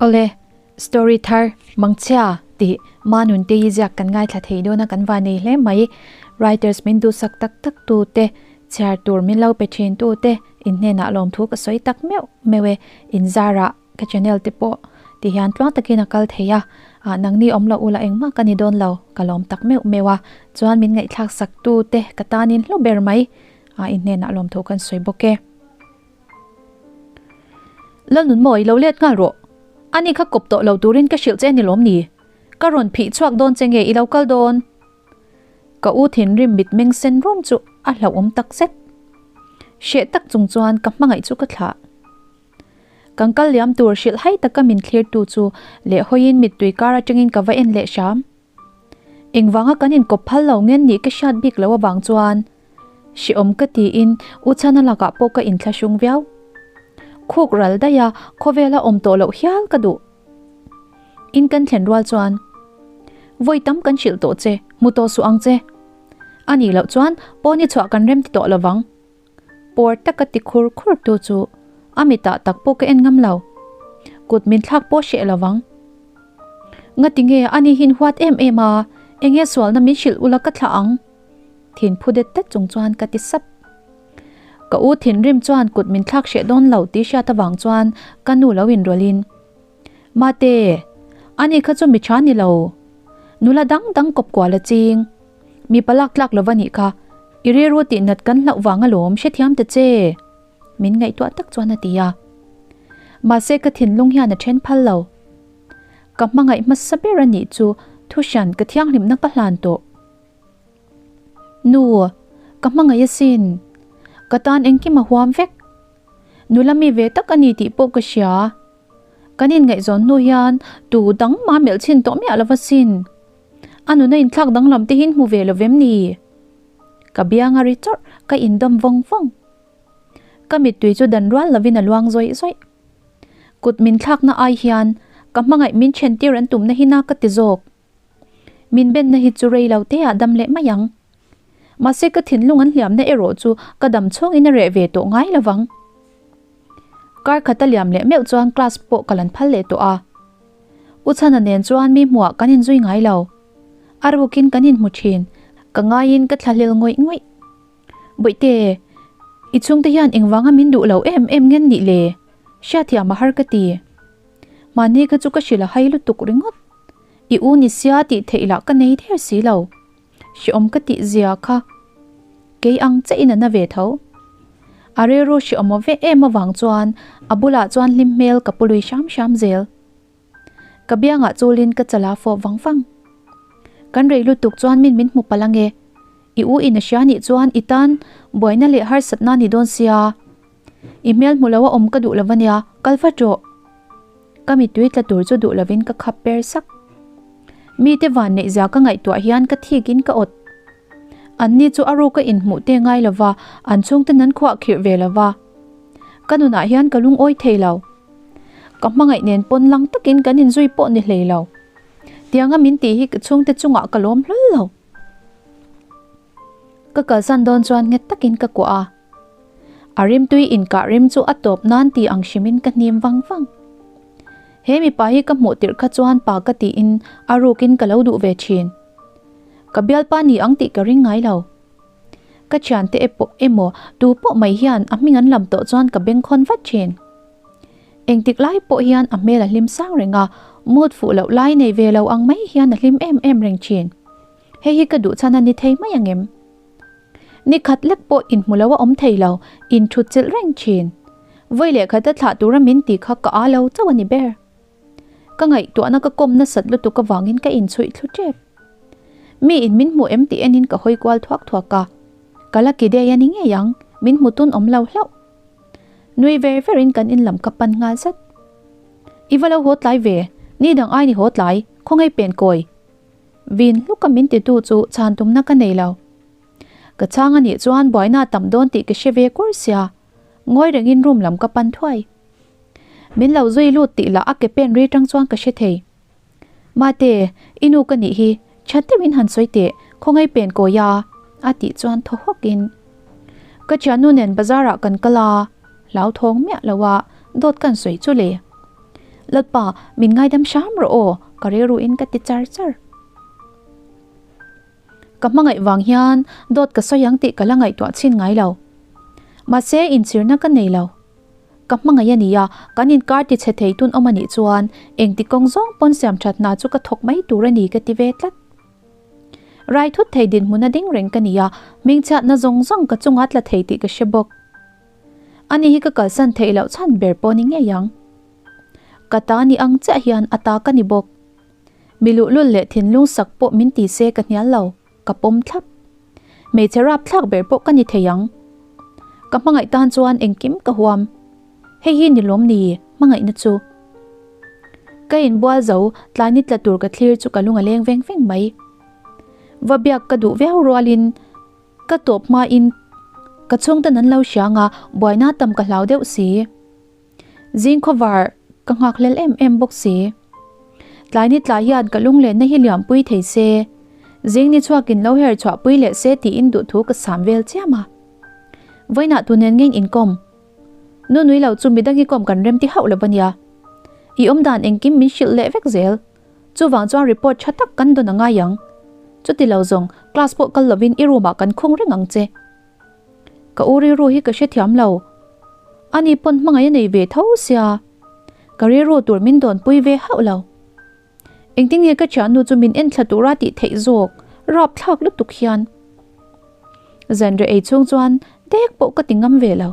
Awle, story thar Mangchhia tih Manunteii ziak kan ngaithla thei dawn a kan va nei hle mai. Writers min duhsak tak tak tu te, chhiar tur min lo pe thin tu te in hnenah lawmthu ka sawi tak meuh meuh e. In zarah ka channel te pawh ti hian tluang takin a kal thei a, ah nangni awm loh ula engmah ka ni dawn lo, ka lawm tak meuh meuh a. Chuan min ngaihthlak sak tu te ka tanin hlu ber mai, ah in hnenah lawmthu kan sawi bawk e. Lalnunmawi, lo let nghal rawh. Ani kha kawp tawh lo turin ka hrilh che ni lawm ni? Ka rawn phih chhuak dawn che nge i lo kal dawn? Ka u thinrim mitmeng sen rum chu a hlauhawm tak zet. Hreh tak chung chuan ka hmangaih chu ka thlah. Kan kal liam tur hrilh hai taka min thlirtu chu lehhawiin mittui kar atangin ka va en leh hram. Engvanga kan inkawp phal lo ngen nih ka hriat bik loh avang chuan hrehawm ka tiin U Chhana lakah pawh ka inthlahrung viau. Khuk ral daih a, khawvela awm tawh loh hial ka duh. In kan thlen rual chuan vawi tam kan hrilh tawh che, hmu tawh suh ang che. A nih loh chuan pawni chhuah kan rem ti tawh lovang. Pawr taka ti khur khur tu chu a mitah tak pawh ka en ngam lo. Kut min thlak pawh hreh lovang. Ngati nge ani hin huat em em a, enge sualna min hrilh ula ka thlah ang? Thin phu det det chung chuan ka ti sap. Ka u thinrim chuan kut min thlak hreh dawn lo tih hriat avang chuan ka nu lo inrawlhin, Mate, ani kha chu mi tha ni lo. Nula dang dang kawp kual a ching. Mi palak tlak lova nih kha, i rilru tih nat kan hlauh vang alawm hrethiam ta che. Min ngaihtuah tak chuan a ti a. Mahse ka thinlung hian a then phal lo. Ka hmangaih hmasa ber a nih chu thuhran ka thianghlimna ka hlan tawh. Nu, ka hmangaih asin. Ka tan engkim a huam vek. Nula mi ve tak a ni tih pawh ka hria. Kan inngaihzawn hnu hian tu dang mah melh chhin tawh miah lova sin. A nuna inthlak danglam te hin hmu ve lo vem ni? Ka biang a ri chawrh, ka indawm vawng vawng. Ka mittui chu dan rual lovin a luang zawih zawih. Kut min thlakna ai hian ka hmangaih min then tir an tumna hi na ka ti zawk. Min benna hi chu rei lo te ah dam leh mai ang. Mahse ka thinlung an hliamna erawh chu ka dam chhungin a reh ve tawh ngai lovang. Kar khat a liam leh meuh chuan class pawh ka lan phal leh tawh a. U Chhana nen chuan mi hmuah kan inzui ngai lo. A rukin kan inhmu thin, ka ngaiin ka thlahlel ngawih ngawih. Bawihte, i chhungte hian engvanga min duh lo em em ngen nih le? Hriatthiam a har ka ti. Mahni kha chu ka hrilh a hai lutuk ringawt. I u ni sia tih theih lah ka nei der si lo. Hreawm ka tih zia kha kei ang che in a na ve tho. A rilru hreawm aw ve em avang chuan a bulah chuan hlim hmel ka pu lui hram hram zel. Ka biangah chulin ka chala fawh vang vang. Kan rei lutuk chuan min min hmu palh ange. I u in a hria nih chuan i tan buaina leh harsatna ni dawn sia. I hmel hmu lo a awm ka duh lo ania, kal vat rawh. Ka mittui tla tur chu duh lovin ka khap per sak. Mite van neih zia ka ngaihtuah hian ka thikin ka awt. Anni chu a ruka inhmuh te ngai lova, an chhungten an khuah khirh ve lova. Ka nunah hian ka lungawi thei lo. Ka hmangaih nen pawn lang takin kan inzui pawh ni hlei lo. Tianga min tih hi ka chhungte chungah ka lawm hlawl lo. Ka kalsan dawn chuan nghet takin ka kuah a. A rimtui inkah rim chu a tawp nan ti ang hrimin ka hnim vang vang. He mipa hi ka hmuh tirh kha chuan pa ka tiin a rukin ka lo duh ve thin. Ka bialpa ni ang tih ka ring ngai lo. Ka thiante epawh emaw tu pawh mai hian a hming an lam tawh chuan ka bengkhawn vat thin. Engtik lai pawh hian a hmel a hlim sang reng a, mood fuh loh lai nei ve lo ang mai hian a hlim em em reng thin. Hei hi ka duh chhan a ni thei mai ang em? Ni khat lek pawh inhmu lo a awm thei lo, inthut chilh reng thin. Vawi leh khata thlah tura min ti kha ka a lo chauh a ni ber. Ka ngaihtuahna ka kawm nasat lutuk avangin ka inchhuih thlu tep. Mi in min hmu em tih enin ka hawi kual thuak thuak a. Ka la ki dei a ni ngei ang, min hmu tun awm lo hlauh. Nui ver verin kan in lam ka pan nghal zat. I va lo haw tlai ve, ni dang ai ni haw tlai, khawngaih pen kawi. Vin hluka min titu chu chhan tumna ka nei lo. Ka chhang a nih chuan buaina a tam dawn tih ka hre ve kur sia, ngawi rengin room lam ka pan thuai. Min lo zui lut tih lah a ke pen ri tang chuan ka hre thei. Mate, i nu ka nih hi, tha deuhin han sawi teh, khawngaih pen kawi a, a tih chuan thaw hawkin. Ka thiannu nen bazar ah kan kal a, hlauthawng miah lo a, dawt kan sawi chu le. Lalpa, min ngaidam hram rawh aw, ka rilruin ka ti char char. Ka hmangaih vang hian dawt ka sawi ang tih ka la ngaihtuah chhin ngai lo. Mahse, inchhirna ka nei lo. Ka hmangaih a nia, kan inkar ti chhe thei tun awm a nih chuan engti kawng zawng pawn siam that hna chu ka thawk mai tur a ni ka ti ve tlat. Rai thut thei dinhmun a ding reng ka nia, hmingchhiatna zawng zawng ka chunga tla thei tih ka hre bawk. Ani hi ka kalsan theih loh chhan ber pawh ni ngei ang. Ka ta ni ang chiah hian a ta ka ni bawk. Mi luhlul leh thinlung sak pawh min ti se ka hnial lo, ka pawm thlap. Hmeichhe rap thlak ber pawh ka ni thei ang. Ka hmangaih tan chuan engkim ka huam. Hei hi ni lawm ni hmangaihna chu. Ka inbual zo tlai ni tla tur ka thlir chu ka lung a leng veng veng mai. Va biak ka duh viau rualin ka tawp hmain ka chhungten an lo hriang a, buaina tam ka hlau deuh si. Zing khawvar ka nghak hlel em em bawk si. Tlai ni tlai hian ka lunglenna hi liampui thei se, zing ni chhuakin lo her chhuahpui leh se tiin duhthu ka sam vel chiam a. Vawiinah tu nen ngeng inkawm? Nu nui lo chu midang i kawm kan rem ti hauh lo a nia. I awmdan engkim min hrilh leh vek zel. Chuvang chuan report tha tak kan dawn a ngai ang. Chuti lo zawng class pawh kal lovin i room ah kan khung reng ang che. Ka u rilru hi ka hrethiam lo. Ani pawn hmangaih a nei ve tho sia. Ka rilru tur min dawnpui ve hauh lo. Engtin nge ka thiannu chu min enthla tura tih theih zawk rapthlak lutuk hian. Zanriah ei chhung chuan dek pawh ka ti ngam ve lo.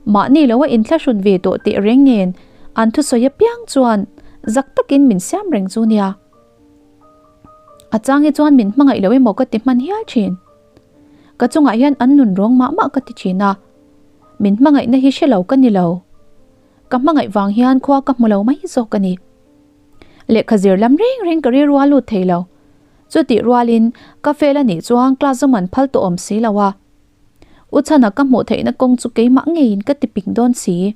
Mahni lo a inthlahrun ve tawh teh reng nen an thusawi apiang chuan zak takin min siam reng chu nia. A chang hi chuan min hmangaih lo emaw ka ti hman hial thin. Ka chungah hian an nun rawng mah mah ka ti thin a, min hmangaihna hi hre lo ka ni lo. Ka hmangaih vang hian khua ka hmu lo mai zawk a ni. Lehkha zir lam reng reng ka rilru a lut thei lo. Chutih rualin ka fail a nih chuan class zawm an phal tawh awm si lo a. U Chhana ka hmuh theihna kawng chu keimah ngeiin ka ti ping dawn si.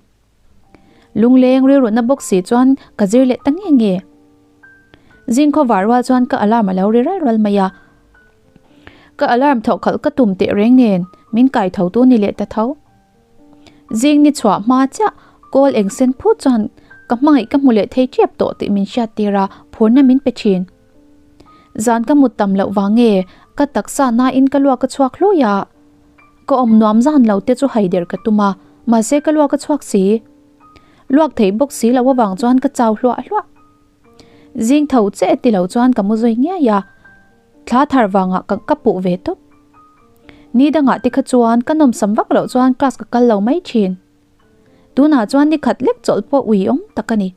Lungleng rilrutna bawk si chuan ka zir leh ta nge nge. Zing khawvar rual chuan ka alarm a lo ri ral ral mai a. Ka alarm thawh khalh ka tum teh reng nen min kai tho tu ni leh ta tho. Zing ni chhuah hma chiah kawl eng sen phut chuan ka hmangaih ka hmu leh thei tep tawh tih min hriat tir a, phurna min pe thin. Zan ka mut tam loh vang nge ka taksa nain ka luak a chhuak hlui a. Ka awm nuam zan lo te chu haider ka tum a, mahse ka luak a chhuak si. Luak thei bawk si lo avang chuan ka chau hluah hluah. Zing tho che ti lo chuan ka mu zui ngei a, thla thar vangah ka ka puh ve tawp. Ni dangah te kha chuan ka nawmsam vak loh chuan class ka kal lo mai thin. Tunah chuan ni khat lek chawlh pawh ui awm tak a ni.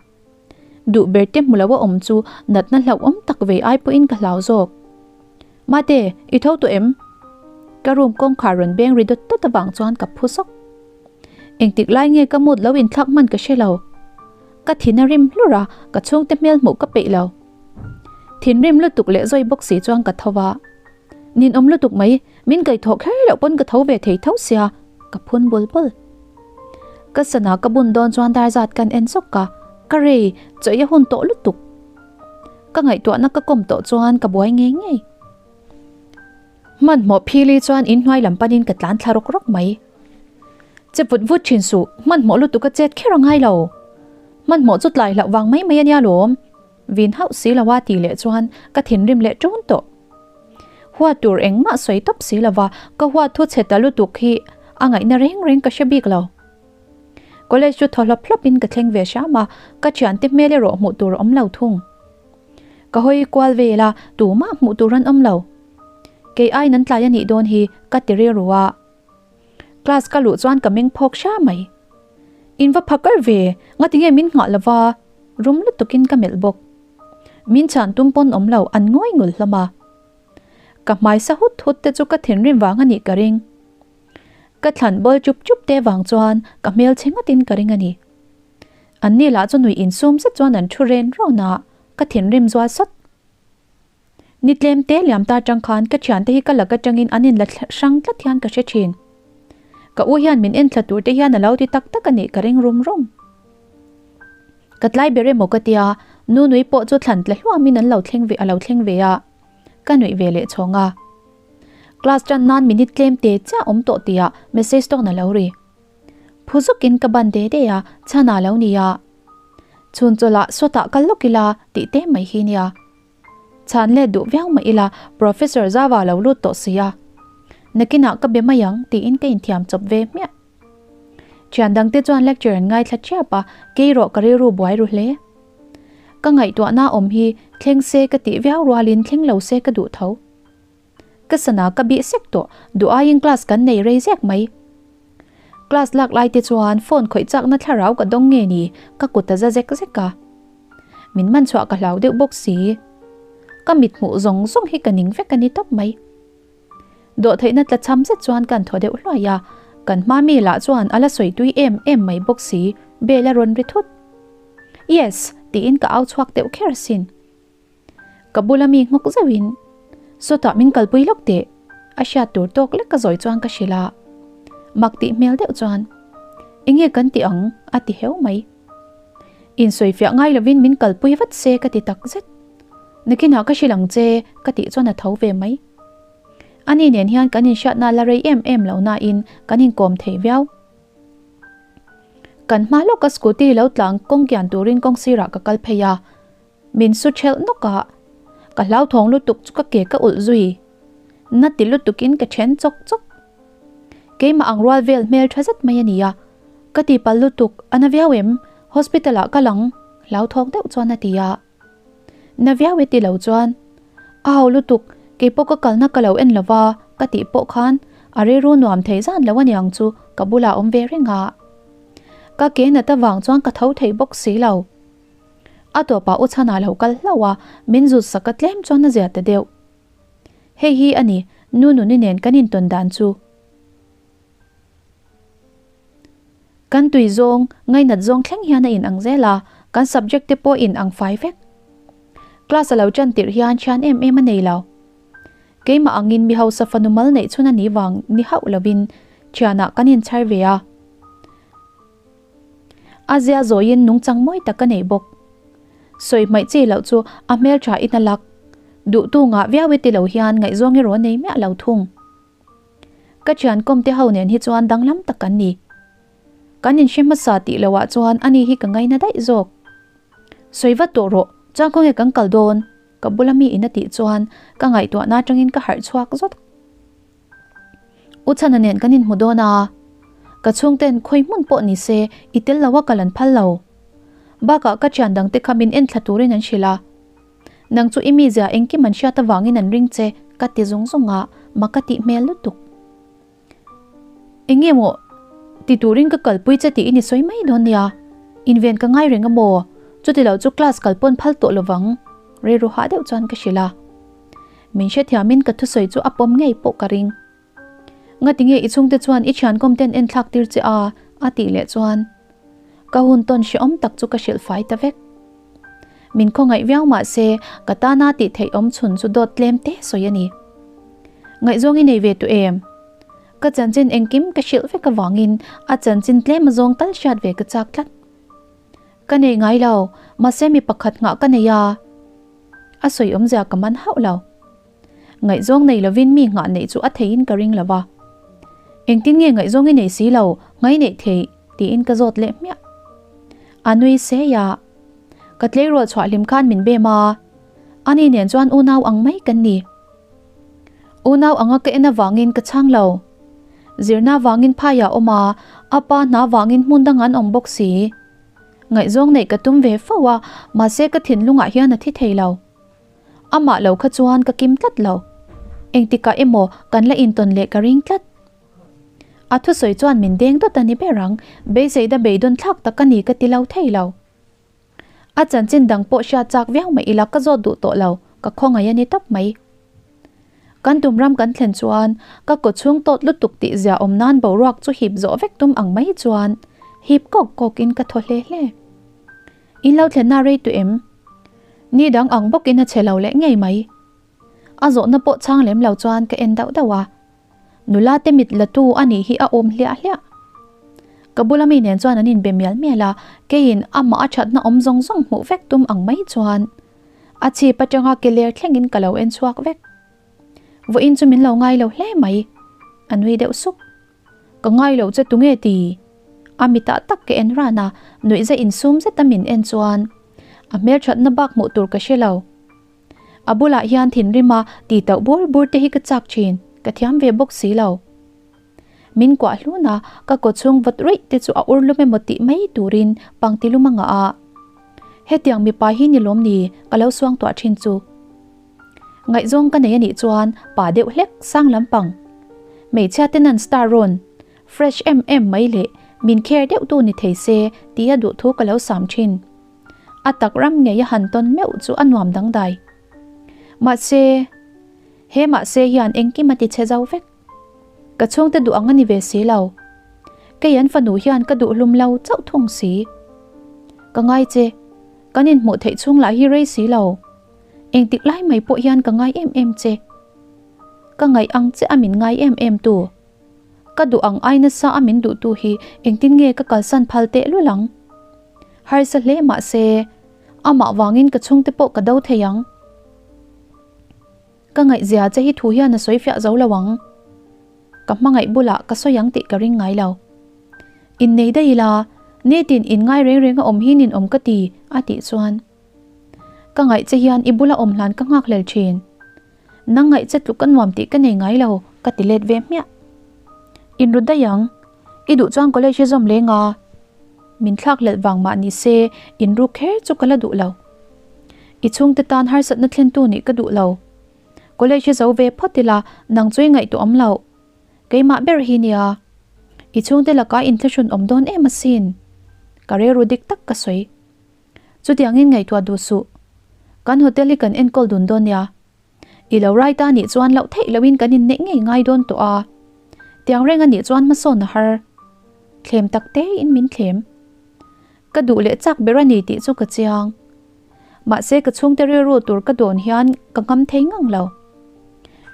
Duh ber te hmu lo a awm chu natna hlauhawm tak ve ai pawhin ka hlau zawk. Mate, i tho tawh em? Ka room kawngkhar rawn beng ri dawt dawt avang chuan ka phu sawk. Engtik lai nge ka mood lo inthlak hman ka hre lo. Ka thin a rim hlur a, ka chhungte hmel hmuh ka peih lo. Thinrim lutuk leh zawi bawk si chuan ka tho a. Ninawm lutuk mai, min kaihthawh kher loh pawn ka tho ve thei tho sia, ka phun bul bul. Ka sana ka bun dawn chuan dar zat kan en zawk a, ka rei, chawih a hun tawh lutuk. Ka ngaihtuahna ka kawm tawh chuan ka buai ngei ngei. Hmanhmawh phili chuan inhnuai lam panin ka tlan thla rawk rawk mai. Che vut vut thin suh, hmanhmawh lutuk a chet kher a ngai lo. Hmanhmawh chu tlai hlauh vang mai mai a nia lawm. Vin hauh si lo a tih leh chuan ka thinrim leh ṭun tawh. Huat tur engmah sawi tawp si lo va, ka huat thu chhe ta lutuk hi a ngaihna reng reng ka hre bik lo. College chu thaw hlawp hlawp in ka thleng ve hram a, ka thiante hmel erawh hmuh tur a awm lo thung. Ka hawi kual vel a, tumah hmuh tur an awm lo. Kei aiin an tlai a nih dawn hi ka ti rilru a. Class ka luh chuan ka meng phawk hra mai. In va phakar ve, ngatinge min nghah lova? Rum lutukin ka melh bawk. Min chhan tum pawn awm lo, an ngawi ngul hlawm a. Ka hmai sa hut hut te chu ka thinrim vang a nih ka ring. Ka thlan bawl chup chup te vang chuan ka hmel chhe ngawtin ka ring a ni. An ni lah chu nuih insum zet chuan an thu ren rawn a, ka thinrim zual sawt. Ni tlem te liam ta atang khan ka thiante hi ka lak atangin an inla hrang tlat hian ka hre thin. Ka u hian min enthla tur te hian a lo ti tak tak a nih ka ring rum rum. Ka tlai ber emaw ka tia, nu nui pawh chu thlan tla hluamin an lo thleng ve a lo thleng ve a, ka nuih ve leh chhawng a. Class tan nan minute tlem te chiah awm tawh tihah message tawng a lo ri. Phu zukin ka ban de de a, chhan a lo ni a. Chhun chawlh ah sawtah kal lawk ila tih te mai hi nia. Chhan let duh viau mah ila Professor Zava lo lut tawh si a. Nakinah ka be mai ang tiin ka inthiam chawp ve hmiah. Thian dangte chuan lecture an ngaithla thiap a, kei rawh ka rilru buai ru hle. Ka ngaihtuahna awm hi thleng se ka tih viau rualin thleng lo se ka duh tho. Ka sana ka bih sek tawh, duh aiin class kan nei rei zek mai. Class lak lai te chuan phone khawih chakna thlarau ka dawng nge ni, ka kut a za zek zek a. Min man chhuah ka hlau deuh bawk si. Ka mit hmuh zawng zawng hi ka ning vek a ni tawp mai. Dawhtheihna tla cham zet chuan kan thaw deuh hluai a, kan hma mi lah chuan a la sawi tui em em mai bawk si, bell a rawn ri thut. Yes! tiin ka au chhuak deuh kher asin. Ka bula mi nghawk zauhin, Sawtah min kalpui lawk teh, a hriat tur tawk lek ka zawi chuan ka hrilh a. Mak tih hmel deuh chuan, Enge kan ti ang? a ti heu mai. Insawifiah ngai lovin min kalpui vat se ka ti tak zet. Nakinah ka hrilh ang che ka tih chuan a tho ve mai. Ani nen hian kan inhriatna la rei em em lo nain kan inkawm thei viau. Kan hma lawka scooty lo tlang kawng kian turin kawng sirah ka kal phei a. Min su thelh nawk a, ka hlauthawng lutuk chu ka ke ka ulh zui. Na ti lutukin ka then chawk chawk. Keimah ang rual vel hmel tha zet mai a ni a, ka ti pal lutuk, a na viau em? Hospital ah ka lang, hlauthawng deuh chuan a ti a. Na viau e ti lo chuan, a ho lutuk, keipawh ka kalna ka lo en lova ka tih pawh khan a rilru nuam thei zan lo a niang chu ka bulah awm ve reng a. Ka ke nat avang chuan ka tho thei bawk si lo. A tawpah u chhanah lo kal hlauh a, min zut sak a tlem chuan a zia ta deuh. Hei hi a ni, nu nuni nen kan intawn dan chu. Kan tui zawng, ngainat zawng thleng hian a inang zel a, kan subject te pawh inang fai vek. Class a lo tan tirh hian thian em em a nei lo. Keimah angin mi hausa fanu mal neih chhun a nih vang ni hauh lovin thianah kan inchhar ve a. A zia zawiin nungchang mawi tak a nei bawk. Sawi hmaih chi loh chu a hmeltha in a lak. Duhtu ngah viau e ti lo hian ngaihzawng erawh a nei miah lo thung. Ka thian kawm te ho nen hi chuan danglam tak an ni. Kan inhre hmasa tih loh ah chuan ani hi ka ngaina daih zawk. Sawi vat tawh rawh, chuan khawnge kan kal dawn? Ka bula mi in a tih chuan ka ngaihtuahna atangin ka harh chhuak zawt. U Chhana nen kan inhmu dawn a, ka chhungten khawi hmun pawh ni se i tel lo a kal an phal lo. Bakah ka thian dangte kha min enthla turin an hrilh a, nang chu i mizia engkim an hriat avangin an ring che ka ti zung zung a, mak ka tih hmel lutuk. Eng nge maw ti turin ka kalpui che tiin i sawi mai dawn nia, inven ka ngai reng a maw? Chuti lo chu class kal pawn phal tawh lovang, rilru hah deuh chuan ka hrilh a. Min hrethiamin ka thusawi chu a pawm ngei pawh ka ring. Ngati nge i chhungte chuan i thiankawm ten en thlak tir che a? a tih leh chuan ka hun tawn hrehawm tak chu ka hrilh fai ta vek. Min khawngaih viau mah se ka tana tih theih awm chhun chu dawt tlem te sawi a ni. Ngaihzawng i nei ve tu em? Ka chanchin engkim ka hrilh vek avangin a chanchin tlem a zawng tal hriat ve ka chak tlat. Ka nei ngai lo, mahse mi pakhat nghah ka nei a. A sawi awmzia ka man hauh lo. Ngaihzawng nei lovin mi nghah neih chu a theiin ka ring lo va. Engtin nge ngaihzawng i nei si lo, ngai neih theih? tiin ka zawt leh hmiah. A nui sei a. Ka tleirawl chhuah hlim khan min bem a. Ani nen chuan unau ang mai kan ni. Unau anga ka en avangin ka chhang lo. Zirna vangin phai ah awm a, a pa hna vangin hmun dang an awm bawk si. Ngaihzawng neih ka tum ve fo a, mahse ka thinlungah hian a thi thei lo. Amah lo kha chuan ka kim tlat lo. Engtikah emaw kan la intawn leh ka ring tlat. A thusawi chuan min deng dawt a ni ber ang, beiseida beidawn thlak tak a ni ka ti lo thei lo. A chanchin dang pawh hriat chak viau mai ila ka zawt duh tawh lo, ka khawngaih a ni tawp mai. Kan tum ram kan thlen chuan ka kaw chhung tawt lutuk tih zia awm nan boruak chu hip zawh vek tum ang mai chuan hip kawk kawk in ka thaw hle hle. In lo thlenna rei tu em? Ni dang ang bawk in a che lo leh ngei mai. A zawhna pawh chhang lem lo chuan ka en dauh dauh a. Nula te mit la tu a nih hi a awm hliah hliah. Ka bula mi nen chuan an inbe mial mial a, keiin amah a thatna awm zawng zawng hmuh vek tum ang mai chuan a chhip atanga ke ler thlengin ka lo en chhuak vek. Vawiin chu min lo ngai lo hle mai, a nui deuh suk. Ka ngai lo che tunge ti? A mitah tak ka en ran a, nuihza insum zeta min en chuan a hmelthatna bak hmuh tur ka hre lo. A bulah hian thinrima ti tauh bur bur te hi ka chak thin, ka thiam ve bawk si lo. Min kuah hlun a, ka kawchhung vawt ruih te chu a ur lum emaw tih mai turin pangti lum a ngah a. Hetiang mipa hi ni lawm ni ka lo suang tuah thin chu. Ngaihzawng ka nei anih chuan pa deuh hlek sang lampang. Hmeichhia ten an star rawn fresh em em mai leh min care deuh tu ni thei se tia duhthu ka lo sam thin. A tak ram ngei a han tawn meuh chu a nuam dangdai. Mahse, he mahse hian engkim a ti chhe zo vek. Ka chhungte duh ang a ni ve si lo. Kei an fanu hian ka duh hlum lo chauh thung si. Ka ngai che, kan inhmuh theih chhung lah hi rei si lo. Engtik lai mai pawh hian ka ngai em em che. Ka ngaih ang che a min ngai em em tu. Ka duh ang ai nasa a min duhtu hi engtin nge ka kalsan phal teh lul ang? Harsa hle mah se, amah vangin ka chhungte pawh ka do thei ang. Ka ngaihzia che hi thu hian a sawi fiah zo lo ang. Ka hmangaih bulah ka sawi ang tih ka ring ngai lo. Innei daih ila, nitin inngai reng reng a awm hi ninawm ka ti, a tih chuan. Ka ngaih che hian i bula awm hlan ka nghakhlel thin. Nang ngaih che tluk ka nuam tih ka nei ngai lo, ka ti let ve hmiah. Inru daih ang, i duh chuan college hi zawm leng a. Min thlak lelh vang mah ni se, inru kher chu ka la duh lo. I chhungte tan harsatna thlentu nih ka duh lo. College hi zo ve phawt ila, nang chu i ngaihtuah awm loh. Keimah ber hi nia. I chhungte lakah inthlahrun awm dawn em asin. Ka rilru dik tak ka sawi. Chutiangin ngaihtuah duh suh. Kan hotel hi kan enkawl dun dawn nia. I lo rai ta nih chuan loh theih lohin kan inneih ngei ngai dawn tawh a. Tiang reng a nih chuan hmasawn a har. Thlem tak tein min thlem. Ka duh leh chak ber a ni tih chu ka chiang. Mahse ka chhungte rilru tur ka dawn hian ka ngam thei ngang lo.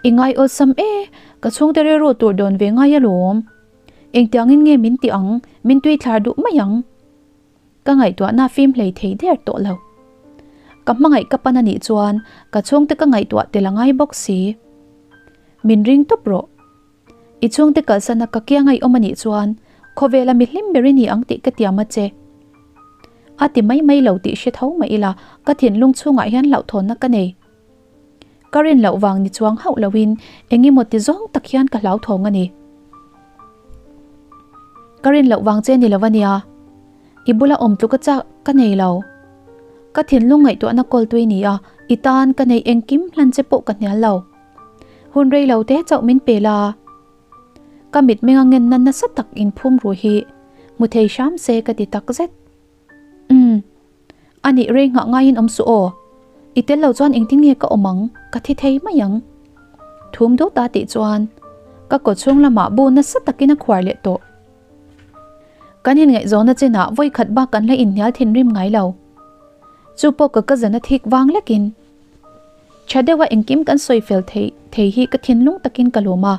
I ngai awlsam e, ka chhungte rilru tur dawn ve ngai alawm. Engtiangin nge min ti ang, min tui thlar duh mai ang. Ka ngaihtuahna fim hlei thei der tawh lo. Ka hmangaih ka pan a nih chuan ka chhungte ka ngaihtuah tel a ngai bawk si. Min ring tawp rawh. I chhungte kalsana ka kianga i awm a nih chuan khawvela mi hlim ber i ni ang tih ka tiam a che. A ti mai mai lo tih hre tho mah ila ka thinlung chhungah hian hlauhthawnna ka nei. Ka rin loh vang ni chuang hauh loin eng emaw ti zawng tak hian ka hlauthawng a ni. Ka rin loh vang che ni lo a nia. I bula awm tluka chak ka nei lo. Ka thinlung ngaihtuahna kawl tui ni a, i tan ka neih engkim hlan che pawh ka hnial lo. Hun rei lo te chauh min pe la. Ka mitmenga ngenna nasa tak inphum ru hi hmu thei hram se ka ti tak zet. Umm. A nih rei nghah ngaiin awm suh aw. I tel lo chuan engtin nge ka awm ang, ka thi thei mai ang. Thum dut a tih chuan ka kaw chhung lamah bu nasa takin a khuar leh tawh. Kan inngaihzawhna chinah vawi khat bak kan la inhnial thinrim ngai lo. Chu pawh ka cousin a thik vang lekin. Tha deuha engkim kan sawi fel thei thei hi ka thinlung takin ka lawm a.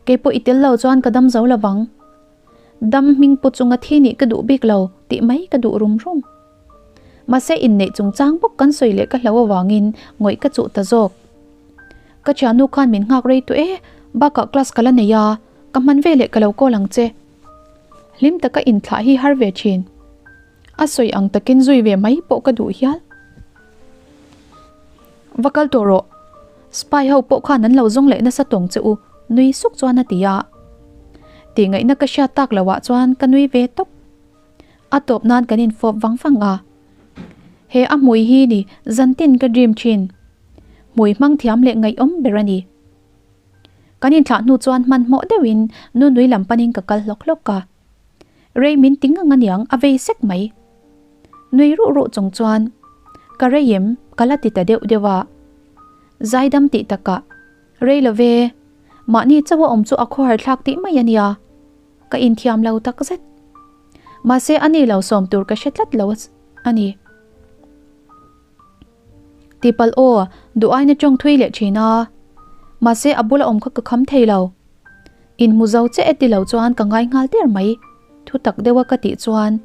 Keipawh i tel lo chuan ka dam zo lovang. Dam hming pu chunga thi nih ka duh bik lo tih mai ka duh rum rum. Mahse inneih chungchang bawk kan sawi leh ka hlo avangin ngawih ka chuh ta zawk. Ka thiannu khan min nghak rei tawh e, bakah class ka la nei a, ka hman veleh ka lo call ang che. Hlim taka inthlah hi har ve thin. A sawi ang takin zui ve mai pawh ka duh hial. Va kal tawh rawh. Spy ho pawh khan an lo zawng leh nasa tawng che u, nui suk chuan a ti a. Tih ngaihna ka hriat tak loh ah chuan ka nui ve tawp. A tawp nan kan infawp vang vang a. He a hmui hi ni zantin ka dream thin. Hmui hmang thiam leh ngaihawm ber a ni. Kan inthlah hnu chuan hmanhmawh deuhin nu nui lam panin ka kal hlawk hlawk a. Rei min ti ngang aniang a vei sek mai. Nui ruh ruh chung chuan ka rei em ka la ti ta deuh deuh a. Zaidam tih takah rei lo ve, mahni chauh a awm chu a khawhar thlak tih mai ania, ka inthiam lo tak zet. Mahse ani lo sawm tur ka hre tlat lo a ni. Tipalh aw, duh aina tawng thui leh thin a. Mahse a bula awm kha ka kham thei lo. Inhmu zo che e ti lo chuan ka ngai nghal der mai. Thu tak deuha ka tih chuan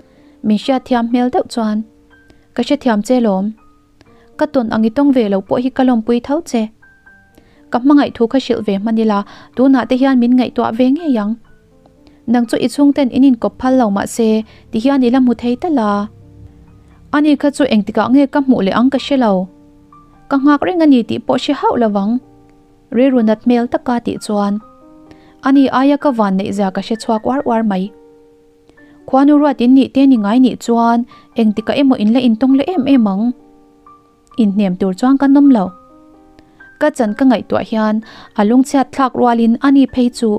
min hriatthiam hmel deuh chuan ka hrethiam che lawm. Ka tawn ang i tawng ve lo pawh hi ka lawmpui tho che. Ka hmangaih thu kha hrilh ve hman ila tunah te hian min ngaihtuah ve ngei ang. Nang chu i chhungten in inkawp phal lo mah se tihian i la hmu thei tal a. Ani kha chu engtikah nge ka hmuh leh ang ka hre lo. Ka nghak reng a ni tih pawh hre hauh lo vang. Rilru nat hmel taka tih chuan ani aia ka van neih zia ka hre chhuak uar uar mai. Khuanu ruat in nih te ni ngai nih chuan engtikah emaw in la intawng leh em em ang. Inhnem tur chuan ka nawm lo. Ka chan ka ngaihtuah hian a lungchhiat thlak rualin ani phei chu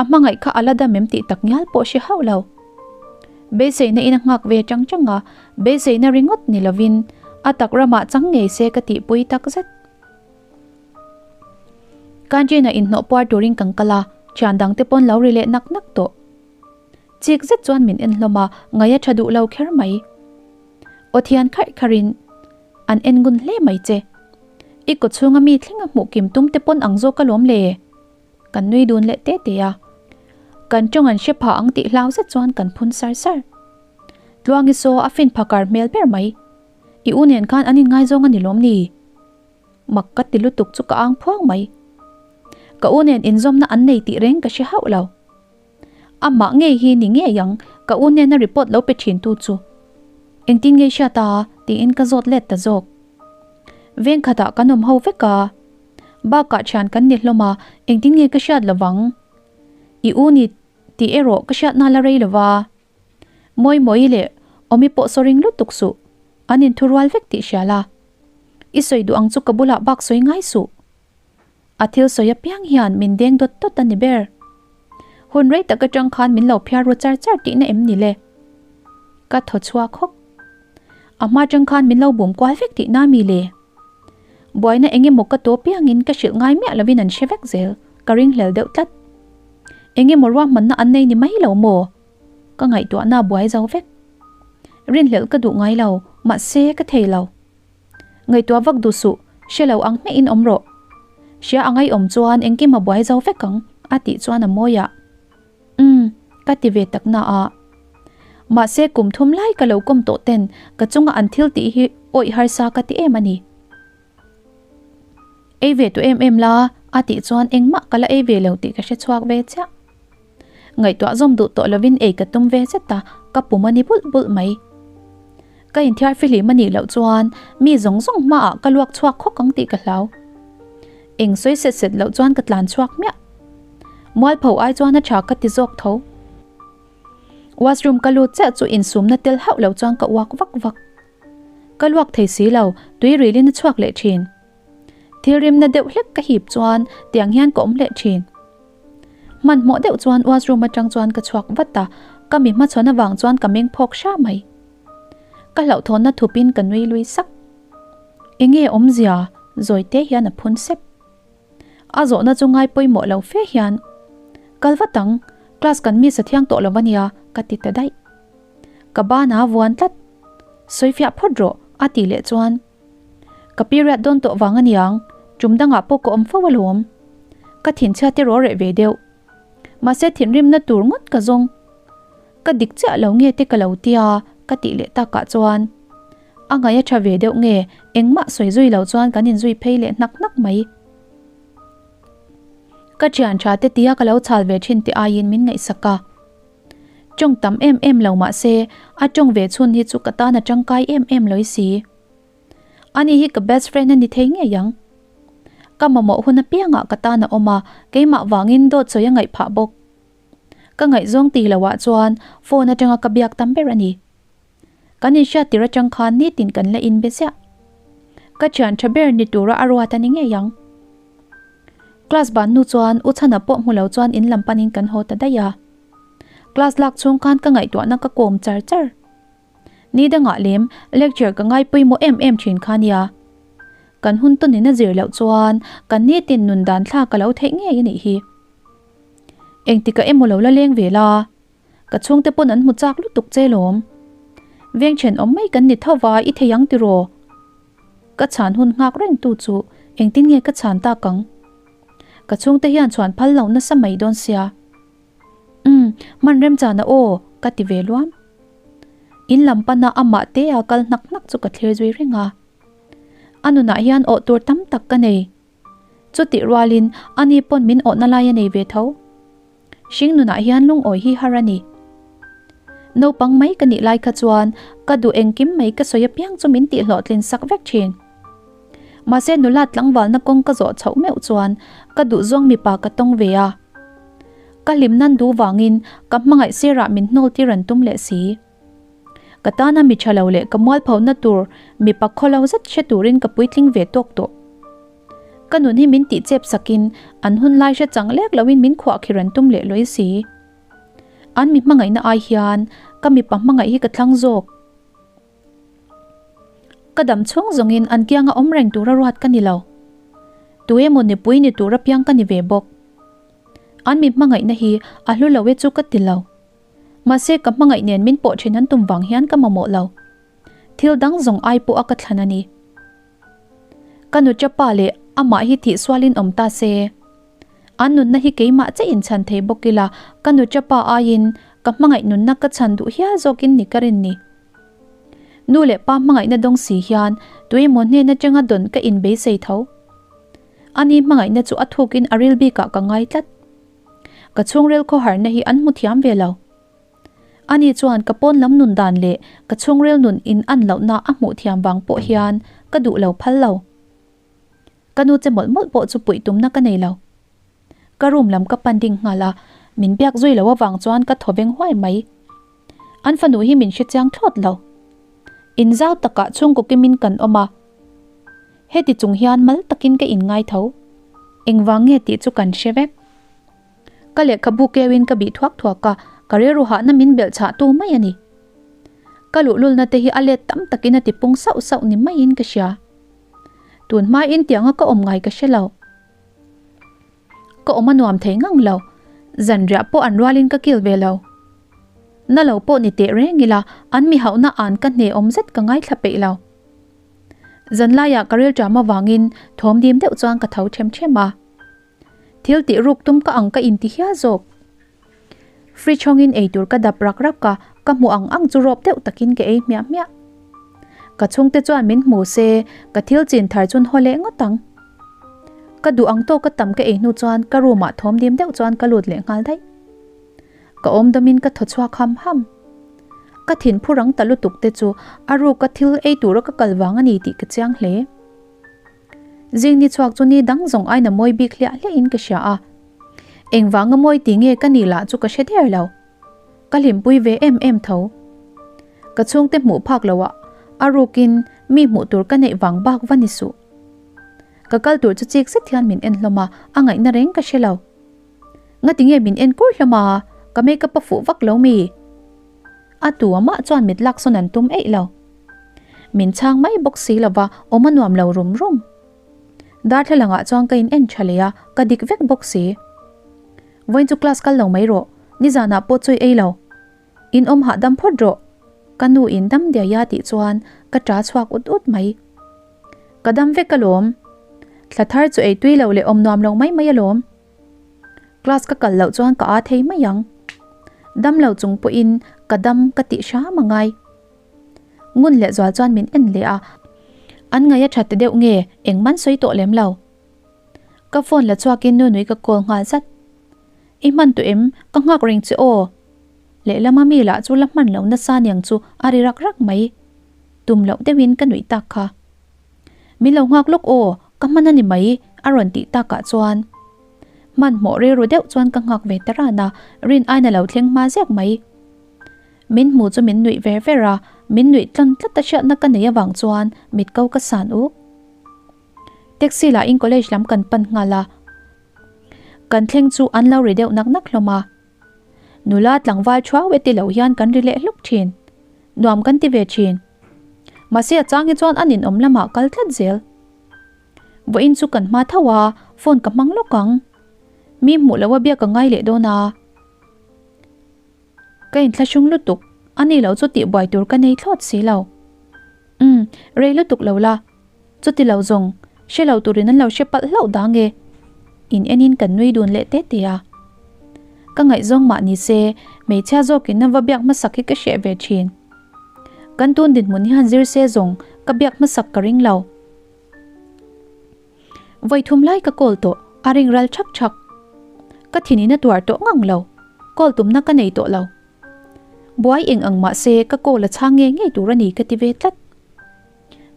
a hmangaih kha a la dam em tih tak ngial pawh hre hauh lo. Beiseina in a nghak ve chang chang a, beiseina ringawt ni lovin a tak ramah chang ngei se ka tihpui tak zet. Canteen-ah inhnawh puar turin kan kal a, thian dangte pawn lo ri leh nak nak tawh. Chik zet chuan min en hlawm a, ngaih a tha duh lo kher mai. Aw thian kharh kharhin an en ngun hle mai che. I kaw chhunga mi thlenga hmuh kim tum te pawn ang zawk alawm le. Kan nui dun leh te te a. Kan tawng an hre pha ang tih hlau zet chuan kan phun sar sar. Tluangi saw a fin phakar hmel ber mai. I u nen khan an inngaizawng a ni lawm ni? Mak ka ti lutuk chu ka ang phuang mai. Ka u nen inzawmna an nei tih reng ka hre hauh lo. Amah ngei hi ni ngei ang, ka u hnena report lo pe thin tu chu. Engtin ngei hriat a? tiin ka zawt let ta zawk. Veng khatah kan awm ho vek a. Bakah thian kan ni hlawm a, engtin nge ka hriat lovang? I u ni tih erawh ka hriatna la rei lova. Mawimawi leh Awmi pawh sawring lutuk suh, an inthurual vek tih hria la. I sawi duh ang chu ka bulah bak sawi ngai suh. A thil sawi apiang hian min deng dawt dawt a ni ber. Hun rei tak atang khan min lo phiar ru char char tihna em ni le? Ka thaw chhuak hawk. A hma atang khan min lo bum kual vek tihna mi le? Buaina eng emaw ka tu apiangin ka hrilh ngai miah lovin an hre vek zel, ka ringhlel deuh tlat. Eng emaw ruahmanna an nei ni mai lo maw? Ka ngaihtuahna a buai zo vek. Rinhlelh ka duh ngai lo, mahse ka thei lo. Ngaihtuah vak duh suh, hre lo ang hmeh in awm rawh. Hria a ngaihawm chuan engkim a buai zo vek ang, a tih chuan a mawi a. Umm, ka ti ve tak na a. Mahse kum thum lai ka lo kawm tawh ten ka chunga an thil tih hi awih harsa ka ti em a ni. Ei ve tawh em em la, a tih chuan engmah ka la ei ve lo tih ka hre chhuak ve chiah. Ngaihtuah zawm duh tawh lovin ei ka tum ve zet a, ka pum a ni bulh bulh mai. Ka inthiar fihlim a nih loh chuan mi zawng zawng hmaah ka luak chhuak khawk ang tih ka hlau. Eng sawi set set loh chuan ka tlan chhuak hmiah. Mualpho ai chuan a tha ka ti zawk tho. Washroom ka lut chiah chu insumna tel hauh lo chuan ka uak vak vak. Ka luak thei si lo, tui rilin a chhuak leh thin. Thil rimna deuh hlek ka hip chuan tiang hian ka awm leh thin. Hmanhmawh deuh chuan washroom atang chuan ka chhuak vat a, ka mi hmachhawn avang chuan ka meng phawk hra mai. Ka hlauhthawnna thupin ka nui lui sak. Enge awmzia? Zawi te hian a phun sep. A zawhna chu ngai pawimawh lo fe hian, Kal vat ang, class kan miss a thiang tawh lo ania, ka ti ta daih. Ka bana vuan tlat. Sawifiah phawt rawh, a tih leh chuan, Ka period dawn tawh vang aniang, tum dangah pawh ka awm fo alawm. Ka thinchhia te rawh reh ve deuh. Mahse thinrimna tur ngawt ka zawng. Ka dik chiah lo nge te ka lo tia ka tih leh takah chuan a ngaih a tha ve deuh nge engmah sawi zui lo chuan kan inzui phei leh hnak hnak mai. Ka thian tha te tia ka lo chhal ve thin te aiin min ngaihsak a. Tawng tam em em lo mahse a tawng ve chhun hi chu ka tan a tangkai em em lawih si. Ani hi ka best friend a ni thei ngei ang. Ka mamawh hun apiangah ka tan a awm a, keimah vangin dawt sawi a ngaih phah bawk. Ka ngaihzawng ti loah chuan phone atanga ka biak tam ber a ni. Kan inhriat tir atang khan nitin kan la inbe ziah. Ka thian tha ber ni tura a ruat a ni ngei ang. Class ban hnu chuan U Chhana pawh hmu lo chuan in lam panin kan haw ta daih a. Class lak chhung khan ka ngaihtuahna ka kawm char char. Ni dangah lem lecture ka ngai pawimawh em em thin kha nia. Kan hun tawnin a zir loh chuan kan nitin nun dan thlak ka lo theih ngei a nih hi. Engtikah emaw lo la leng ve la, ka chhungte pawn an hmu chak lutuk che lawm. Veng thenawm mai kan ni tho va i thei ang tiraw? Ka chhan hun nghak reng tu chu engtin nge ka chhan tak ang? Ka chhungte hian chhuan phal lo nasa mai dawn sia. Umm, hman remchana aw, ka ti ve luam. In lam pana amah te a kal hnak hnak chu ka thlir zui reng a. A nunah hian awh tur tam tak ka nei. Chutih rualin ani pawn min awhna lai a nei ve tho. Hring nunah hian lungawi hi har a ni. Naupang mai ka nih lai kha chuan ka duh engkim mai ka sawi apiang chu min tihhlawhtlin sak vek thin. Mahse nula tlangvalna kawng ka zawh chhoh meuh chuan ka duh zawng mipa ka tawng ve a. Ka hlim nan duh vangin ka hmangaih sirah min hnawl tir an tum leh si. Ka tana mi tha lo leh ka mualphona tur mipa khawlo zet hre turin ka puitling ve tawk tawh. Ka nun hi min tih chep sakin an hun lai hre chang lek loin min khuah khir an tum leh lawi si. An mi hmangaihna ai hian ka mipa hmangaih hi ka thlang zawk. Ka dam chhung zawngin an kianga awm reng tura ruat ka ni lo. Tu emaw nipui ni tur apiang ka ni ve bawk. An mi hmangaihna hi a hlu lo e chu ka ti lo. Mahse ka hmangaih nen min pawh thin an tum vang hian ka mamawh lo. Thil dang zawng ai pawh a ka thlan a ni. Ka nucha pa leh amah hi thih sualin awm ta se. An nunna hi keimah che inchhan thei bawk ila ka nucha pa aiin ka hmangaih nunna ka chhan duh hial zawkin ni ka rin ni. Nu leh pa hmangaihna dawng si hian tuemaw hnen atanga dawn ka inbeisei tho. Ani hmangaihna chu a thukin a ril bikah ka ngai tlat. Ka chhungril khawharna hi an hmu thiam ve lo. Ani chuan ka pawn lam nun dan leh ka chhungril nun in an lohna a hmuh thiam vang pawh hian ka duh lo phal lo. Ka nu che mawlh mawlh pawh chu puih tumna ka nei lo. Ka room lam ka pan ding nghal a, min biak zui lo avang chuan ka thaw veng huai mai. An fanu hi min hre chiang thlawt lo. In zau takah chhungkaw kimin kan awm a. Heti chung hian mal takin ka inngai tho. Engvang nge tih chu kan hre vek. Ka lehkhabu keuin ka bih thuak thuak a, ka rilru hahna min belh chhah tu mai a ni. Ka luhlulna te hi a let tam takin a tipung sauh sauh ni maiin ka hria. Tun hmain tianga ka awm ngai ka hre lo. Ka awm a nuam thei ngang lo. Zanriah pawh an rualin ka kil ve lo. Na lo pawh ni teh reng ila, an mi hauhna an ka hne awm zet ka ngaithla peih lo. Zanlaiah ka rilṭam avangin thawm dim deuh chuan ka tho ṭhem ṭhem a. Thil tih ruk tum ka ang ka inti hial zawk. Fridge hawngin eitur ka dap rak rak a, ka hmuh ang ang chu rawp deuh takin ka ei hmiah hmiah. Ka chhungte chuan min hmu se, ka thil chin thar chun haw leh ngawt ang. Ka duh ang tawka tam ka ei hnu chuan ka room ah thawm dim deuh chuan ka lut leh nghal daih. Ka awm dawmin ka thaw chhuak ham ham. Ka thin phu rang ta lutuk te chu a ruka thil ei tura ka kal vang a ni tih ka chiang hle. Zing ni chhuak chu ni dang zawng aina mawi bik hliah hliah in ka hria a. Engvanga mawi ti nge ka nih lah chu ka hre der lo. Ka hlimpui ve em em tho. Ka chhungte hmuh phak lo ah a rukin mi hmuh tur ka neih vang bak va ni suh. Ka kal tur chu chik zet hian min en hlawm a, a ngaihna reng ka hre lo. Ngati nge min en kur hlawm a, ka makeup a fuh vak lo mi? A tu a mah chuan mit lak sawn an tum eih lo. Min chhang mai bawk si lova awm a nuam lo rum rum. Darthlalang ah chuan ka in en tha leh a, ka dik vek bawk si. Vawiin chu class kal lo mai rawh, nizan ah pawh chawi ei lo. In awm hahdam phawt rawh. Ka nu in dam diai a tih chuan ka ṭa chhuak ut ut mai. Ka dam vek alawm. Thla thar chu ei tui lo leh awm nuam lo mai mai alawm. Class ka kal loh chuan ka aa thei mai ang. Dam lo chung pawhin ka dam ka tih hram a ngai. Ngun leh zual chuan min en leh a, an ngaih a tha ta deuh nge engman sawi tawh lem lo. Ka phone la chhuakin Nunui ka call nghal zat. I hman tawh em? Ka nghak reng che aw. Lehlama mi lah chu la hman lo nasa niang chu a ri rak rak mai. Tum loh deuhin ka nuih tak kha. Min lo nghak lawk aw, ka hman a ni mai, a rawn tih takah chuan hmanhmawh rilru deuh chuan ka nghak ve ta ran a, rin aina lo thleng hma ziak mai. Min hmu chu min nuih ver ver a, min nuih tlawn tlat a hriatna ka nei avang chuan mit ko ka san uk. Taxi lah in college lam kan pan nghal a, kan thleng chu an lo ri deuh nak nak hlawm a. Nula tlangval thuau e ti lo hian kan ri leh hluk thin. Nuam kan ti ve thin. Mahse a chang hi chuan a ninawm lamah kal tlat zel. Vawiin chu kan hma tho a, phone ka hmang lawk ang. Mi hmuh loh a biak ka ngai leh dawn a. Ka inthlahrung lutuk, a ni lo chu tihbuai tur ka nei thlawt si lo. Umm, rei lutuk lo la. Chuti lo zawng, hre lo turin an lo hre palh hlauh dang e. In enin kan nui dun leh te te a. Ka ngaihzawng mah ni se, hmeichhia zawkin a va biak hmasak hi ka hreh ve thin. Kan tun dinhmun hian zir se zawng ka biak hmasak ka ring lo. Vawi thum lai ka call tawh, a ring ral thak thak. Ka thinin a tuar tawh ngang lo. Call tumna ka nei tawh lo. Buai eng ang mah se ka call a chhang ngei ngei tur a ni ka ti ve tlat.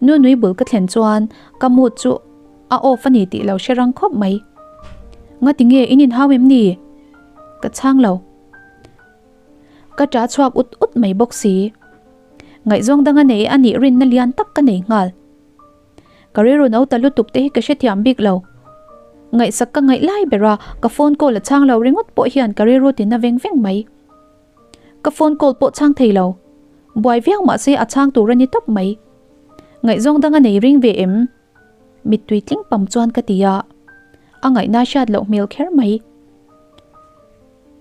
Nu nui bul ka thlen chuan ka mood chu a off a ni tih lo hre rang khawp mai. Ngati nge in inhau em ni? Ka chhang lo. Ka ṭah chhuak ut ut mai bawk si. Ngaihzawng dang a nei a nih rinna lian tak ka nei nghal. Ka rilru no ta lutuk te hi ka hrethiam bik lo. Ngaihsak ka ngaih lai ber a, ka phone call a chhang lo ringawt pawh hian ka rilru tina veng veng mai. Ka phone call pawh chhang thei lo. Buai viau mah se a chhang tur a ni tawp mai. Ngaihzawng dang a nei ring ve em? Mittui tling pam chuan ka ti a. A ngaihna hriat loh hmel kher mai.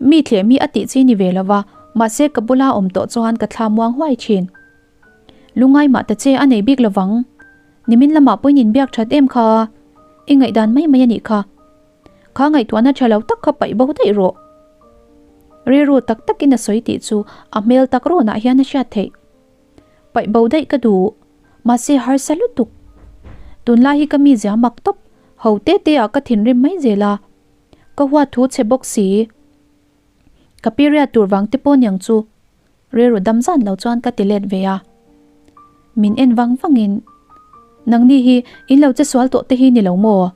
Mi thleh mi a tih chi ni ve lo va, mahse ka bula awm tawh chuan ka thla muang huai thin. Lungai mah ta che a nei bik lovang. Nimin lamah pawhin inbiak that em kha. I ngaihdan mai mai a nih kha. Kha ngaihtuahna tha lo tak kha paih bo daih rawh. Rilru tak takin a sawi tih chu a hmel tak rawnah hian a hriat theih. Paih bo daih ka duh. Mahse harsa lutuk. Tunlai hi ka mizia mak tawp. Ho te te ah ka thinrim mai zel a. Ka huat thu chhe bawk si. Ka period tur vang te pawh niang chu. Rilru dam zan lo chuan ka ti let ve a. Min en vang vangin, Nangni hi in lo che sual tawh te hi ni lo maw?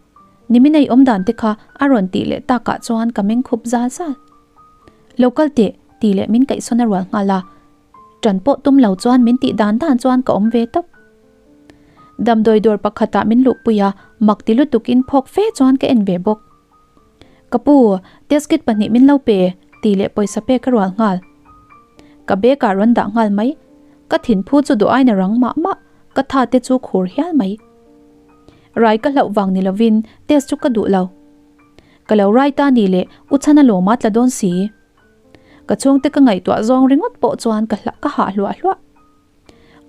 Nimin ei awm dan te kha a rawn tih leh takah chuan ka meng khup zal zal. Lo kal teh tih leh min kaihsawn a rual nghal a. Ṭan pawh tum lo chuan min tih dan dan chuan ka awm ve tawp. Damdawi dawr pakhatah min luhpui a, mak ti lutukin phawk fe chuan ka en ve bawk. Ka pu, test kit pahnih min lo pe, tih leh pawisa pek a rual nghal. Ka bag ah rawn dah nghal mai. Ka thinphu chu duh aina rang mah mah, ka tha te chu khur hial mai. Rai ka hlauh vang ni lovin test chu ka duh lo. Ka lo rai ta ni leh u chhan a lawm a tla dawn si. Ka chhungte ka ngaihtuah zawng ringawt pawh chuan ka hlah ka hah hluah hluah.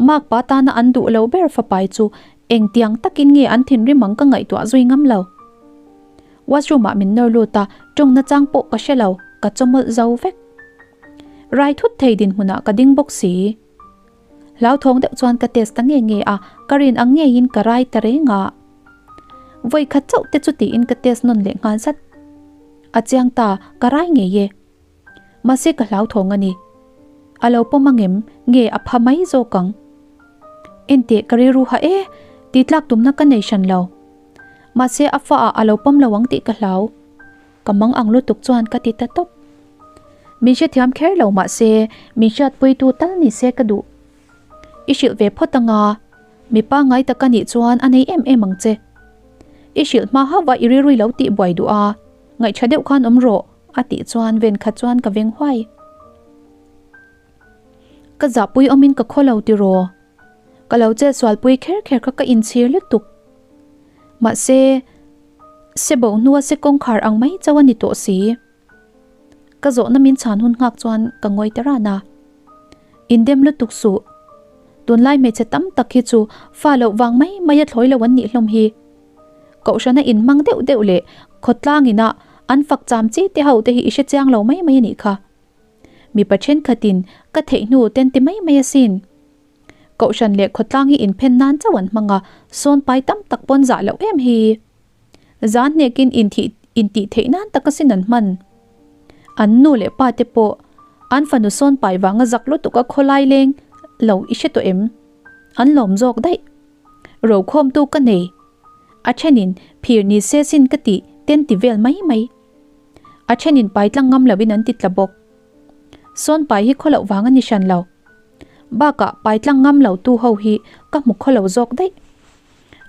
Makpa tana an duh lo ber fapai chu engtiang takin nge an thinrim ang ka ngaihtuah zui ngam lo. Washroom ah min nawr lut a, tawng nachang pawh ka hre lo, ka chawmawlh zo vek. Rai thut thei dinhmunah ka ding bawk si. Hlauthawng deuh chuan ka test ta nge nge a, ka rin ang ngeiin ka rai ta reng a. Vawi khat chauh te chu tiin ka test nawn leh nghal zat. A chiang ta, ka rai ngei e. Mahse ka hlauthawng a ni. A lo pawm angem nge a pha mai zawk ang. Enteh ka rilru ha e, tih tlak tumna ka nei hran lo. Mahse a fa ah a lo pawm lo ang tih ka hlau. Ka mang ang lutuk chuan ka ti ta tawp. Min hrethiam kher lo mahse min hriatpuitu tal ni se ka duh. I hrilh ve phawt anga, mi pangngai tak a nih chuan a nei em em ang che. I hrilh hma hauh va i rilru i lo tih buai duh a, ngaihṭha deuh khan awm rawh a tih chuan ven khat chuan ka veng huai. Ka zahpui awmin ka khaw lo tiraw? Ka lo chetsualpui kher kher kha ka inchhir lutuk. Mahse, se bo hnua se kawngkhar ang mai chauh a ni tawh si. Ka zawhna min chhan hun nghak chuan ka ngawi ta ran a. Indem lutuk suh. Tunlai hmeichhe tam tak hi chu fa loh vang mai mai a thlawi lo an nih hlawm hi. Kohhrana inhmang deuh deuh leh khawtlang ina an fak cham chi te ho te hi i hre chiang lo mai mai a nih kha. Mipa thenkhatin ka theih hnu ten ti mai mai asin. Kohhran leh khawtlang hi inphen nan chauh an hmang a, sawn pai tam tak pawn zah loh em hi. Zan hnekin inthih intih theih nan tak asin an hman. An nu leh pa te pawh an fanu sawn pai vanga zak lutuk a khawlai leng lo i hre tawh em? An lawm zawk daih. Rokhawmtu ka nei. A thenin phir ni se sin ka tih ten ti vel mai mai. A thenin pai tlang ngam loin an ti tla bawk. Sawn pai hi khawloh vang a ni hran lo. Bakah pai tlang ngam lo tu ho hi ka hmu khawlo zawk daih.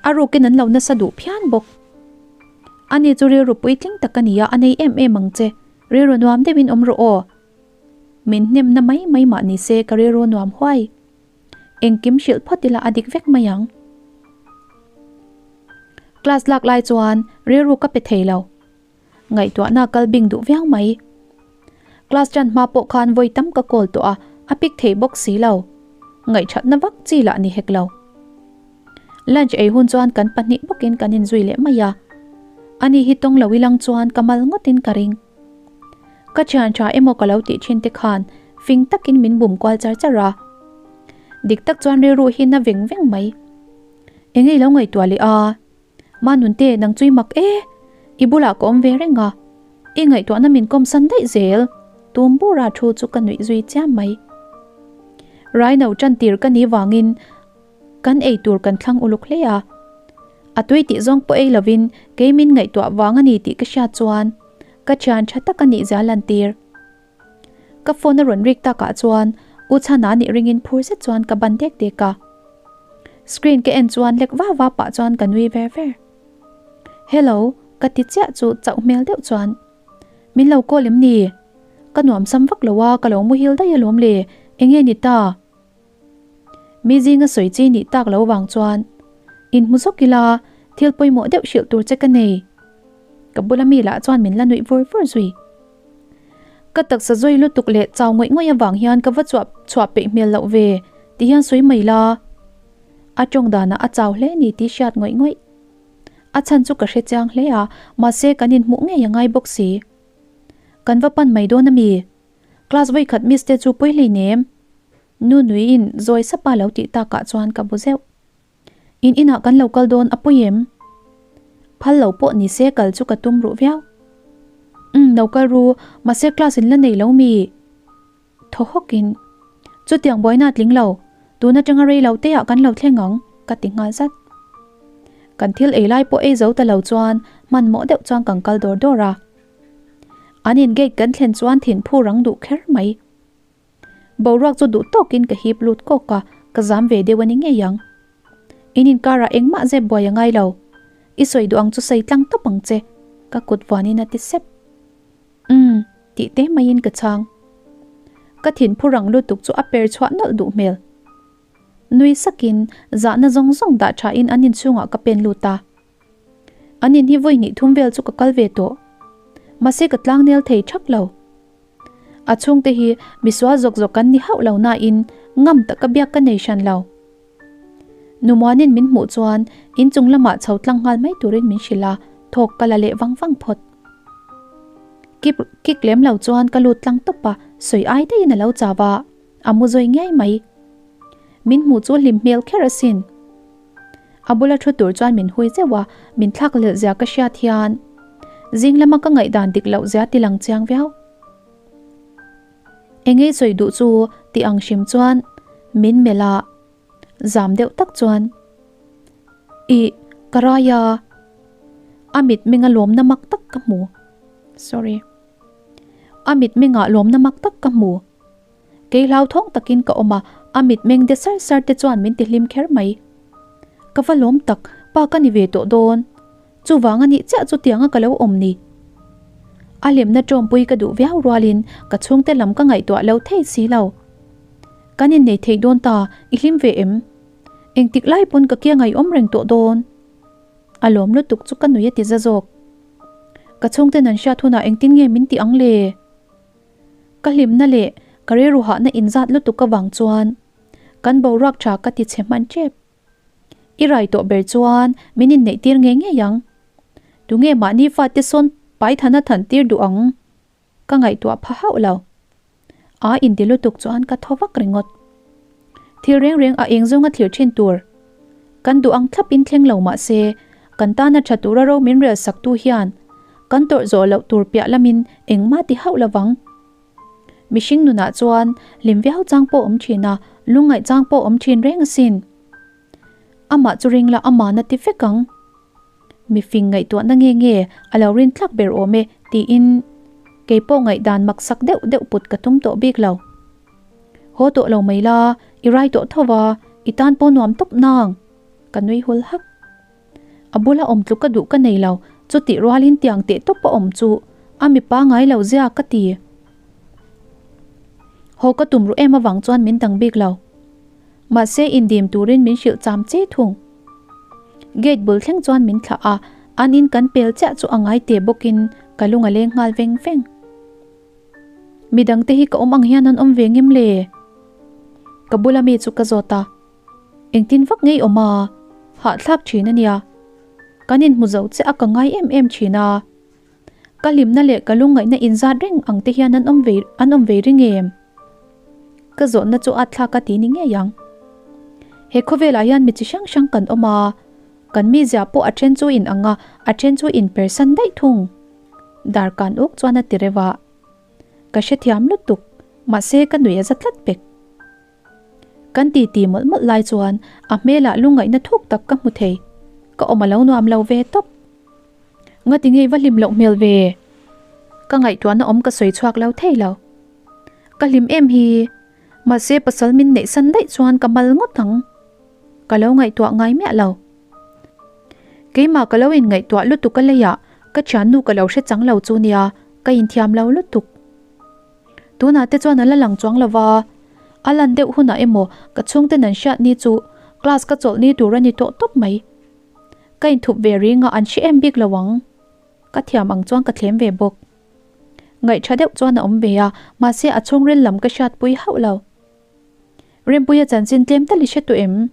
A rukin an lo nasa duh phian bawk. Ani chu rilru puitling tak a nia, a nei em em ang che. Rilru nuam deuhin awm rawh aw. Min hnemna mai mai mah ni se ka rilru nuam huai. Engkim hrilh phawt ila a dik vek mai ang. Class lak lai chuan rilru ka pe thei lo. Ngaihtuahna kal bing duh viau mai. Class ṭan hma pawh khan vawi tam ka call tawh a, a pick thei bawk si lo. Ngaihṭhatna vak chi lah ni hek lo. Lunch ei hun chuan kan pahnih bawkin kan inzui leh mai a. Ani hi tawng lo ilang chuan ka mal ngawtin ka ring. Ka thian tha emaw ka lo tih thin te khan fing takin min bum kual char char a. Dik tak chuan rilru hi na veng veng mai. Enge i lo ngaihtuah leh a? Manunte nang chu i mak e! I bulah ka awm ve reng a, i ngaihtuahna min kawmsan daih zel. tum bur a thu chu ka nuih zui chiam mai. Raino tan tir ka nih vangin kan ei tur kan thlang uluk hle a. A tui tih zawng pawh ei lovin kei min ngaihtuah vang a ni tih ka hriat chuan ka thian tha tak a nih zia lantir. Ka phone a rawn rik takah chuan U Chhana nih ringin phur zet chuan ka ban dek dek a. Screen ka en chuan lek va va pah chuan ka nui ver ver. Hello, ka ti chiah chu chauh hmel deuh chuan min lo call em ni? Ka nuam sam vak lo a, ka lo muhil daih alawm le, enge ni ta? Mi zinga sawi chi nih tak lo vang chuan inhmu zawk ila thil pawimawh deuh hrilh tur che ka nei. Ka bula mi lah chuan min la nuih vur vur zui. Ka taksa zawi lutuk leh chau ngawih ngawih avang hian ka va chhuah chhuah peih hmel loh ve ti hian sawi mai la. A tawng danah a chau hle ni tih hriat ngawih ngawih. A chhan chu ka hre chiang hle a, mahse kan inhmuh ngei a ngai bawk si. Kan va pan mai dawn a mi? Class vawikhat miss te chu pawi hleinem. Nu nuiin zawi sapa lo tih takah chuan ka bu zeuh. In inah kan lo kal dawn a pawi em? Phal lo pawh ni se kal chu ka tum ruh viau. Umm lo kal ru, mahse class in la nei lo mi? Thaw hawkin, Chutiang buaina a tling lo, tun atanga rei lo te ah kan lo thleng ang, ka ti nghal zat. Kan thil ei lai pawh ei zo ta lo chuan hmanhmawh deuh chuan kan kal dawr dawr a. An in gate kan thlen chuan thinphu rang duh kher mai. Boruak chu duh tawkin ka hip lut kawk a, ka zam ve deuh a ni ngei ang. In inkarah engmah zep buai a ngai lo. I sawi duh ang chu sawi tlang tawp ang che, ka kut vuanin a ti sep. Umm, tih te maiin ka chhang. Ka thinphu rang lutuk chu a per chhuah nawlh duh hmel. Nui sakin zahna zawng zawng dah thain an inchhungah ka pen lut a. An in hi vawi hnih thum vel chu ka kal ve tawh. Mahse ka tlangnel thei thak lo. A chhungte hi misual zawk zawk kan ni hauh lo nain ngam taka biak ka nei hran lo. Numuanin min hmuh chuan inchung lamah chho tlang nghal mai turin min hrilh a, thawk ka la leh vang vang phawt. Kip kik lem lo chuan ka lut tlang tawp a, sawi ai daihin a lo chau a, a mu zawi ngiai mai. Min hmuh chu hlim hmel kher asin. A bula thu tur chuan min hui zeuh a, min thlak lelh zia ka hriat hian zing lama ka ngaihdan dik loh zia ti lang chiang viau. Engei sawi duh chu ti ang hrim chuan min melh a, zam deuh tak chuan Ih, ka rai a, a mitmenga lawmna mak tak ka hmu. Sorry. A mitmenga lawmna mak tak ka hmu. Kei hlauthawng takin ka awm a, a mitmeng de sar sar te chuan min ti hlim kher mai. Ka va lawm tak, pa ka ni ve tawh dawn. Chuvang a nih chiah chu tianga ka lo awm ni. A hlimna tawmpui ka duh viau rualin ka chhungte lam ka ngaihtuah lo thei si lo. Kan innei thei dawn ta, i hlim ve em? Engtik lai pawn ka kia ngaihawm reng tawh dawn. A lawm lutuk chu ka nui a ti za zawk. Ka chhungten an hriat hunah engtin nge min ti ang le? Ka hlimna leh ka rilru hahna inzat lutuk avang chuan kan boruak tha ka ti chhe hman tep. I rai tawh ber chuan min inneih tir ngei ngei ang. Tunge mahni fate sawn paithana than tir duh ang? Ka ngaihtuah pha hauh lo. A inti lutuk chuan ka thaw vak ringawt. Thil reng reng a eng zawnga thlir thin tur. Kan duh ang thlapin thleng lo mah se, kan tana tha tura ro min rel saktu hian kan tawrh zawh loh tur piah lamin engmah ti hauh lovang. Mihring nunah chuan hlim viau chang pawh awm thin a, lungngaih chang pawh awm thin reng asin. Amah chu ring la amahna ti vek ang. Mifing ngaihtuahna nge nge a lo rin tlak ber awm e tiin kei pawh ngaihdan maksak deuh deuh put ka tum tawh bik lo. Haw tawh lo mai la, i rai tawh tho va, i tan pawh nuam tawp nang. Ka nui hul hak. A bula awm tluk ka duh ka nei lo, chutih rualin tiang teh tawp a awm chu a mipa ngai lo zia ka ti. Haw ka tum ruh em avang chuan min dang bik lo. Mahse indim turin min hrilh cham che thung. Gate bul thleng chuan min thlah a, an in kan pel chiah chu a ngai teh bawkin ka lung a leng nghal veng veng. Midangte hi ka awm ang hian an awm ve ngem le? Ka bula mi chu ka zawt a. Engtin vak ngei awm a? Hahthlak thin a nia. Kan inhmu zo che a ka ngai em em thin a. Ka hlimna leh ka lungngaihna inzat reng ang te hian an awm ve an awm ve ring em? Ka zawhna chu a thlak a ti ni ngei ang. He khawvelah hian mi chi hrang hrang kan awm a, kan mizia pawh a then chu in ang a, a then chu in persan daih thung. Dar kan uk chuan a ti reuh a. Ka hrethiam lutuk, mahse ka nuih a za tlat pek. Kan titi mawlh mawlh lai chuan a hmelah lungngaihna thuk tak ka hmu thei. Ka awm a lo nuam lo ve tawp. Ngati ngei va hlim loh hmel ve? Ka ngaihtuahna awm ka sawi chhuak lo thei lo. Ka hlim em hi, mahse pasal min neih san daih chuan ka mal ngawt ang. Ka lo ngaihtuah ngai miah lo. Keimah ka lo inngaihtuah lutuk a leiah ka thiannu ka lo hre chang lo chu nia, ka inthiam lo lutuk. Tunah te chuan a la lang chuang lo va, a lan deuh hunah emaw ka chhungten an hriat ni chu class ka chawlh ni tur a ni tawh tawp mai. Ka inthup ve ring a an hre em bik lo ang. Ka thiam ang chuan ka thlem ve bawk. Ngaihtha deuh chuan a awm ve a, mahse a chhungril lam ka hriatpui hauh lo. Rempuia chanchin tlem tal i hre tawh em?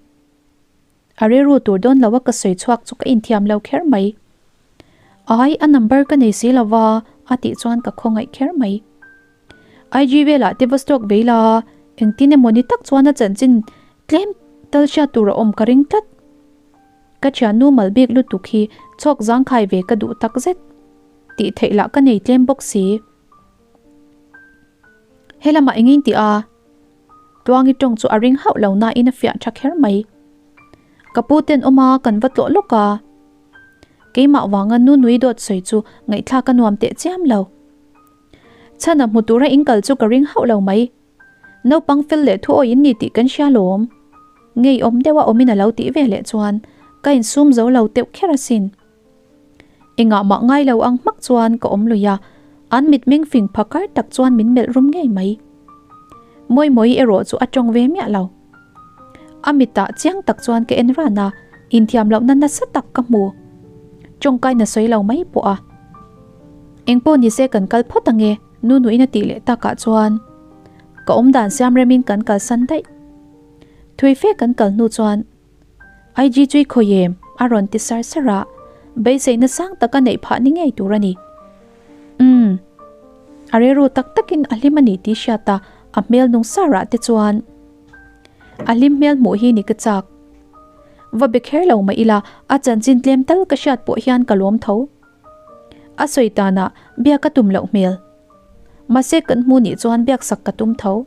A rilru tur dawn lo a ka sawi chhuak chu ka inthiam lo kher mai. Ai, a number ka nei si lo va, a tih chuan ka khawngaih kher mai. IG velah te va stock vei la, engtin emaw ni tak chuan a chanchin tlem tal hriat tur a awm ka ring tlat. Ka thiannu mal bik lutuk hi chhawk zangkhai ve ka duh tak zet. Tih theih lah ka nei tlem bawk si. Helamah engin tih a? Tluangi tawng chu a ring hauh lo nain a fiah tha kher mai. Ka pu ten awm a, kan va tlawh lawk a. Keimah vanga nu nui dawt sawi chu ngaihthlak a nuam teh chiam lo. Chhana hmu tura in kal chu ka ring hauh lo mai. Naupang fel leh thu awi in ni tih kan hria lawm. Ngeiawm deuha awmin a lo tih ve leh chuan ka insum zo lo teuh kher asin. Engah mah ngai lo ang hmak chuan ka awm lui a, an mitmeng fing phakar tak chuan min melh rum ngei mai. Mawimawi erawh chu a tawng ve miah lo. A mitah chiang tak chuan ka en ran a, inthiam lohna nasa tak ka hmu. Tawngkaina sawi lo mai pawh a. Engpawh nise kan kal phawt ange, Nunuin a tih leh takah chuan ka awmdan siam remin kan kalsan daih. Thui fe kan kal hnu chuan IG chu i khawi em? a rawn ti sar sar a, beiseina sang tak a neih phah ni ngei tur a ni. Umm. A rilru tak takin a hlim a ni tih hriat a, a hmel nung sarah te chuan a hlim hmel hmuh hi ni ka chak. Va be kher lo mah ila, a chanchin tlem tal ka hriat pawh hian ka lawm tho. A sawi tanah biak ka tum loh hmel. Mahse kan hmu nih chuan biak sak ka tum tho.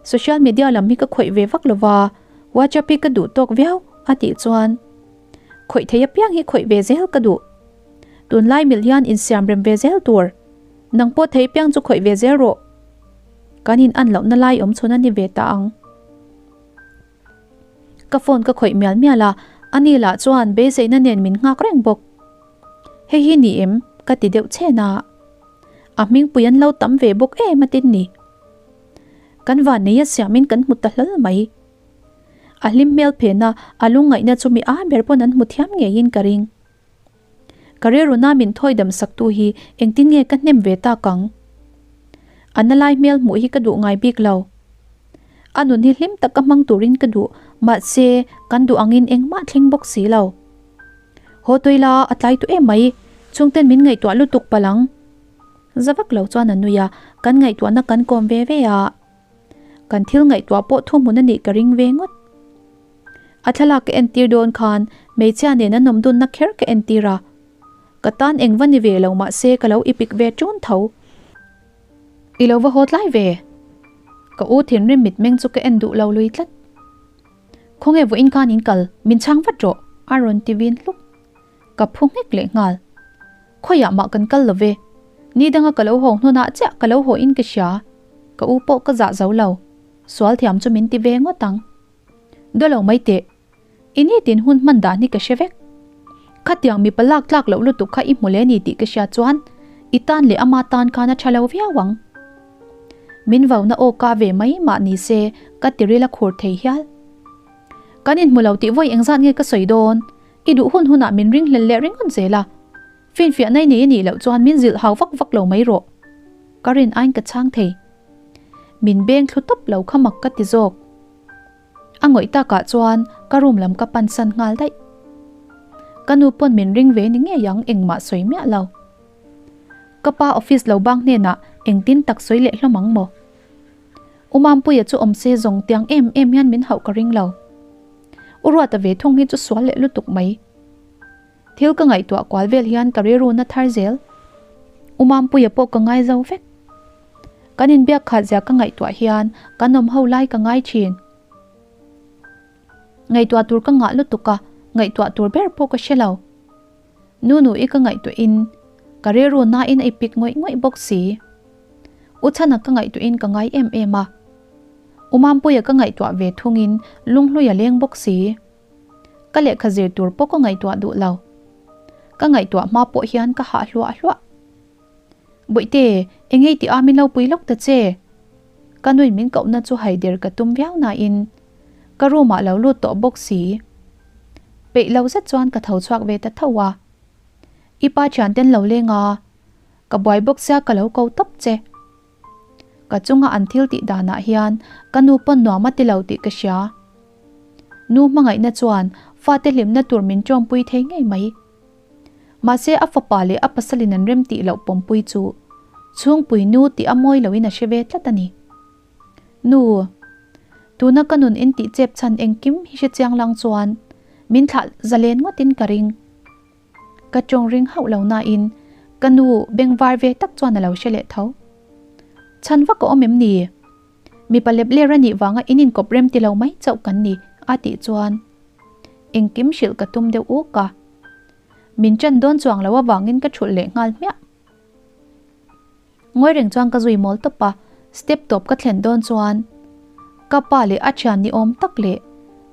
Social media lam hi ka khawih ve vak lova, WhatsApp hi ka duh tawk viau a tih chuan khawih thei apiang hi khawih ve zel ka duh. Tunlai mil hian insiam rem ve zel tur. Nang pawh thei piang chu khawih ve zel rawh. Kan in an lohna lai awm chhun a ni ve ta ang. Ka phone ka khawih mial mial a, ani lah chuan beiseina nen min nghak reng bawk. Hei hi ni em? Ka ti deuh chhen a. A hmingpui an lo tam ve bawk em a tin ni. Kan van nei a siamin kan hmu ta hlal mai. A hlim hmel phen a, a lungngaihna chu mi a ber pawn an hmu thiam ngeiin ka ring. Ka rilruna min thawi dam saktu hi engtin nge ka hnem ve tak ang? A na lai hmel hmuh hi ka duh ngai bik lo. A nun hi hlim taka hmang turin ka duh, mahse kan duh angin engmah thleng bawk si lo. Haw tui la, a tlai tawh em mai, chhungten min ngaihtuah lutuk palh ang. Za vak lo chuan a nui a, kan ngaihtuahna kan kawm ve ve a. Kan thil ngaihtuah pawh thuhmun a nih ka ring ve ngawt. A thlalak ka entir dawn khan hmeichhia nen an awm dunna kher ka entir a. Ka tan eng va ni ve lo mahse ka lo ipik ve ṭun tho. I lo va haw tlai ve. Ka u thinrim mitmeng chu ka en duh lo lui tlat. Khawnge vawiin khan in kal, min chhang vat rawh, a rawn ti vin hluk. Ka phu nghek leh nghal. Khawiah mah kan kal lo ve. Ni danga ka lo haw hnunah chiah ka lo haw in ka hria. Ka u pawh ka zah zo lo. Sual thiam chu min ti ve ngawt ang. Daw lo mai teh. I nitin hun hman dan hi ka hre vek. Khatiang mipa lak tlak loh lutuk kha i hmu leh ni tih ka hria chuan i tan leh ama tan khan a tha lo viau ang. Min vauna aw ka ve mai mah ni se ka tiril a khur thei hial. Kan inhmu lo tih vawi engzat nge ka sawi dawn? I duh hun hunah min ringhlel leh ringawt zel a. Finfiah nai nei a nih loh chuan min zilh hau vak vak lo mai rawh. Ka rin aiin ka chhang thei. Min beng thlu tawp lo kha mak ka ti zawk. A ngawih takah chuan ka room lam ka pan san nghal daih. Ka nu pawn min ring ve ni ngei ang engmah sawi miah lo. Ka pa office lo bang hnenah engtin tak sawi leh hlawm ang maw? U Mampuia chu awm se zawng tiang em em hian min hauh ka ring lo. U Ruata ve thung hi chu sual leh lutuk mai. Thil ka ngaihtuah kual vel hian ka rilru na thar zel. U Mampuia pawh ka ngai zo vek. Kan inbiak khat zia ka ngaihtuah hian kan awm ho lai ka ngai thin. Ngaihtuah tur ka ngah lutuk a, ngaihtuah tur ber pawh ka hre lo. Nunu i ka ngaihtuahin ka rilru nain a ipik ngawih ngawih bawk si. U Chhana ka ngaihtuahin ka ngai em em a. U Mampuia ka ngaihtuah ve thungin lunghlui a leng bawk si. Ka lehkha zir tur pawh ka ngaihtuah duh lo. Ka ngaihtuah hma pawh hian ka hah hluah hluah. Bawihte, engei tih a min lo pui lawk ta che? Ka nuin min kohna chu haider ka tum viau nain ka room ah lo lut tawh bawk si. Peih lo zet chuan ka tho chhuak ve ta tho a. I pa thianten lo leng a, ka buai bawk sia ka lo ko tawp che. Ka chunga an thil tih danah hian ka nu pawn nuam a ti lo tih ka hria. Nu hmangaihna chuan fate hlimna tur min tawmpui thei ngei mai. Mahse a fapa leh a pasalin an rem tih loh pawmpui chu chhungpui nu tih a mawi loin a hre ve tlat a ni. Nu, tuna ka nun in tih chep chhan engkim hi hre chiang lang chuan min thlah zalen ngawtin ka ring. Ka tawng ring hauh lo nain ka nu bengvar ve tak chuan a lo hre leh tho. Chhan vak a awm em ni? Mipa lep ler a nih vanga in inkawp rem ti lo mai chauh kan ni a tih chuan engkim hrilh ka tum deuh uk a. Min ṭan dawn chuang lo avangin ka ṭhulh leh nghal hmiah. Ngawi reng chuan ka zui mawl tawp a, step tawp ka thlen dawn chuan ka pa leh a ṭhian ni awm tak leh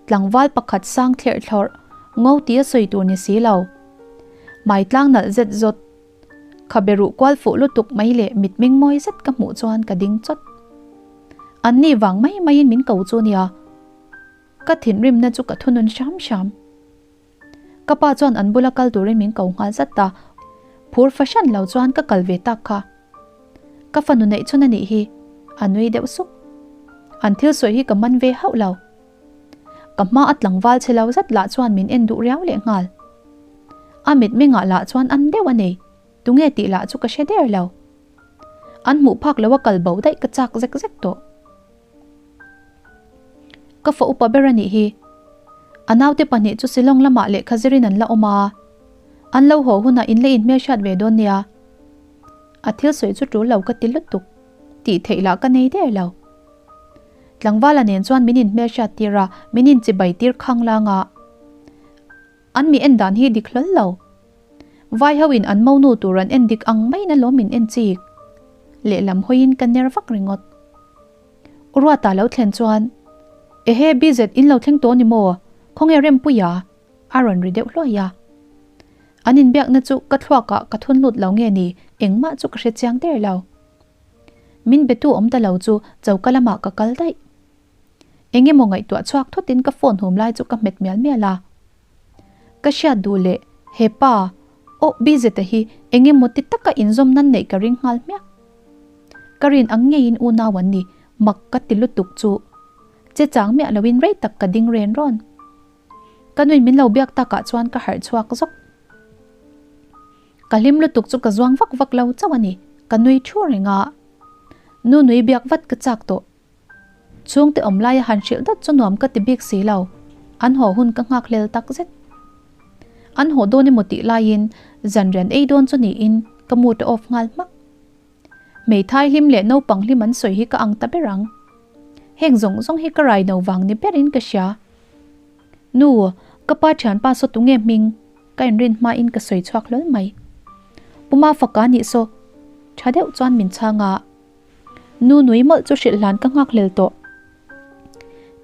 tlangval pakhat sang thlerh thlawrh ngo tia sawi tur ni si lo. Hmai tlang nalh zet zawt, khabe ruh kual fuh lutuk mai leh mitmeng mawi zet ka hmuh chuan ka ding chawt. An ni vang mai maiin min ko chu nia, ka thinrimna chu ka thunun hram hram. Ka pa chuan an bula kal turin min ko nghal zat a, phur fahran lo chuan ka kal ve tak kha. Ka fanu neih chhun a nih hi, a nui deuh sup. An thil sawi hi ka man ve hauh lo. Ka hma a tlangval che lo zat lah chuan min en duh riau leh nghal. A mitmengah lah chuan an deuh a nei, tunge tih lah chu ka hre der lo. An hmuh phak lo a kal bo daih ka chak zek zek tawh. Ka fa upa ber a nih hi. A naute pahnih chu Shillong lamah lehkha zirin an la awm a, an lo haw hunah in la inhmelhriat ve dawn nia. A thil sawi chu tul lo ka ti lutuk, tih theih lah ka nei der lo. Tlangvala nen chuan min inhmelhriat tir a, min inchibai tir khang lang a. An mi en dan hi dik hlawl lo. Vai ho in an monu tur an en dik ang maiin alawm min en chik. Lehlam hawiin ka ner vak ringawt. U Ruata lo thlen chuan, Ehe BZ in lo thleng tawh ni maw? Khawnge Rempuia? A rawn ri deuh hluai a. An inbiakna chu ka thluakah ka thun lut lo nge ni engmah chu ka hre chiang der lo. Min betu awm ta lo chu choka lamah ka kal daih. Eng emaw ngaihtuah chhuak thutin ka phone hum lai chu ka hmet mial mial a. Ka hriat duh leh he pa aw BZ-a hi eng emaw ti taka inzawm nan neih ka ring nghal hmiah. Ka rin ang ngeiin unau an ni, mak ka ti lutuk chu. Che chang miah loin rei tak ka ding ren rawn. Ka nuin min lo biak takah chuan ka harh chhuak zawk. Ka hlim lutuk chu ka zuang vak vak lo chauh a ni, ka nui thu reng a. Nu nui biak vat ka chak tawh. Chhungte awm laia han hrilh dawt chu nuam ka ti bik si lo, an haw hun ka nghak hlel tak zet. An haw dawn emaw tih laiin zanrian ei dawn chu niin ka mood a off nghal hmak. Hmeithai hlim leh naupang hlim an sawi hi ka ang ta ber ang. Heng zawng zawng hi ka rai no vang ni berin ka hria. Nu, ka pa thianpa saw tunge hming? Ka inrin hmain ka sawi chhuak hlawl mai. Puma faka nih saw tha deuh chuan min chhang a. Nu nui mawlh chu hrilh hlan ka nghak hlel tawh.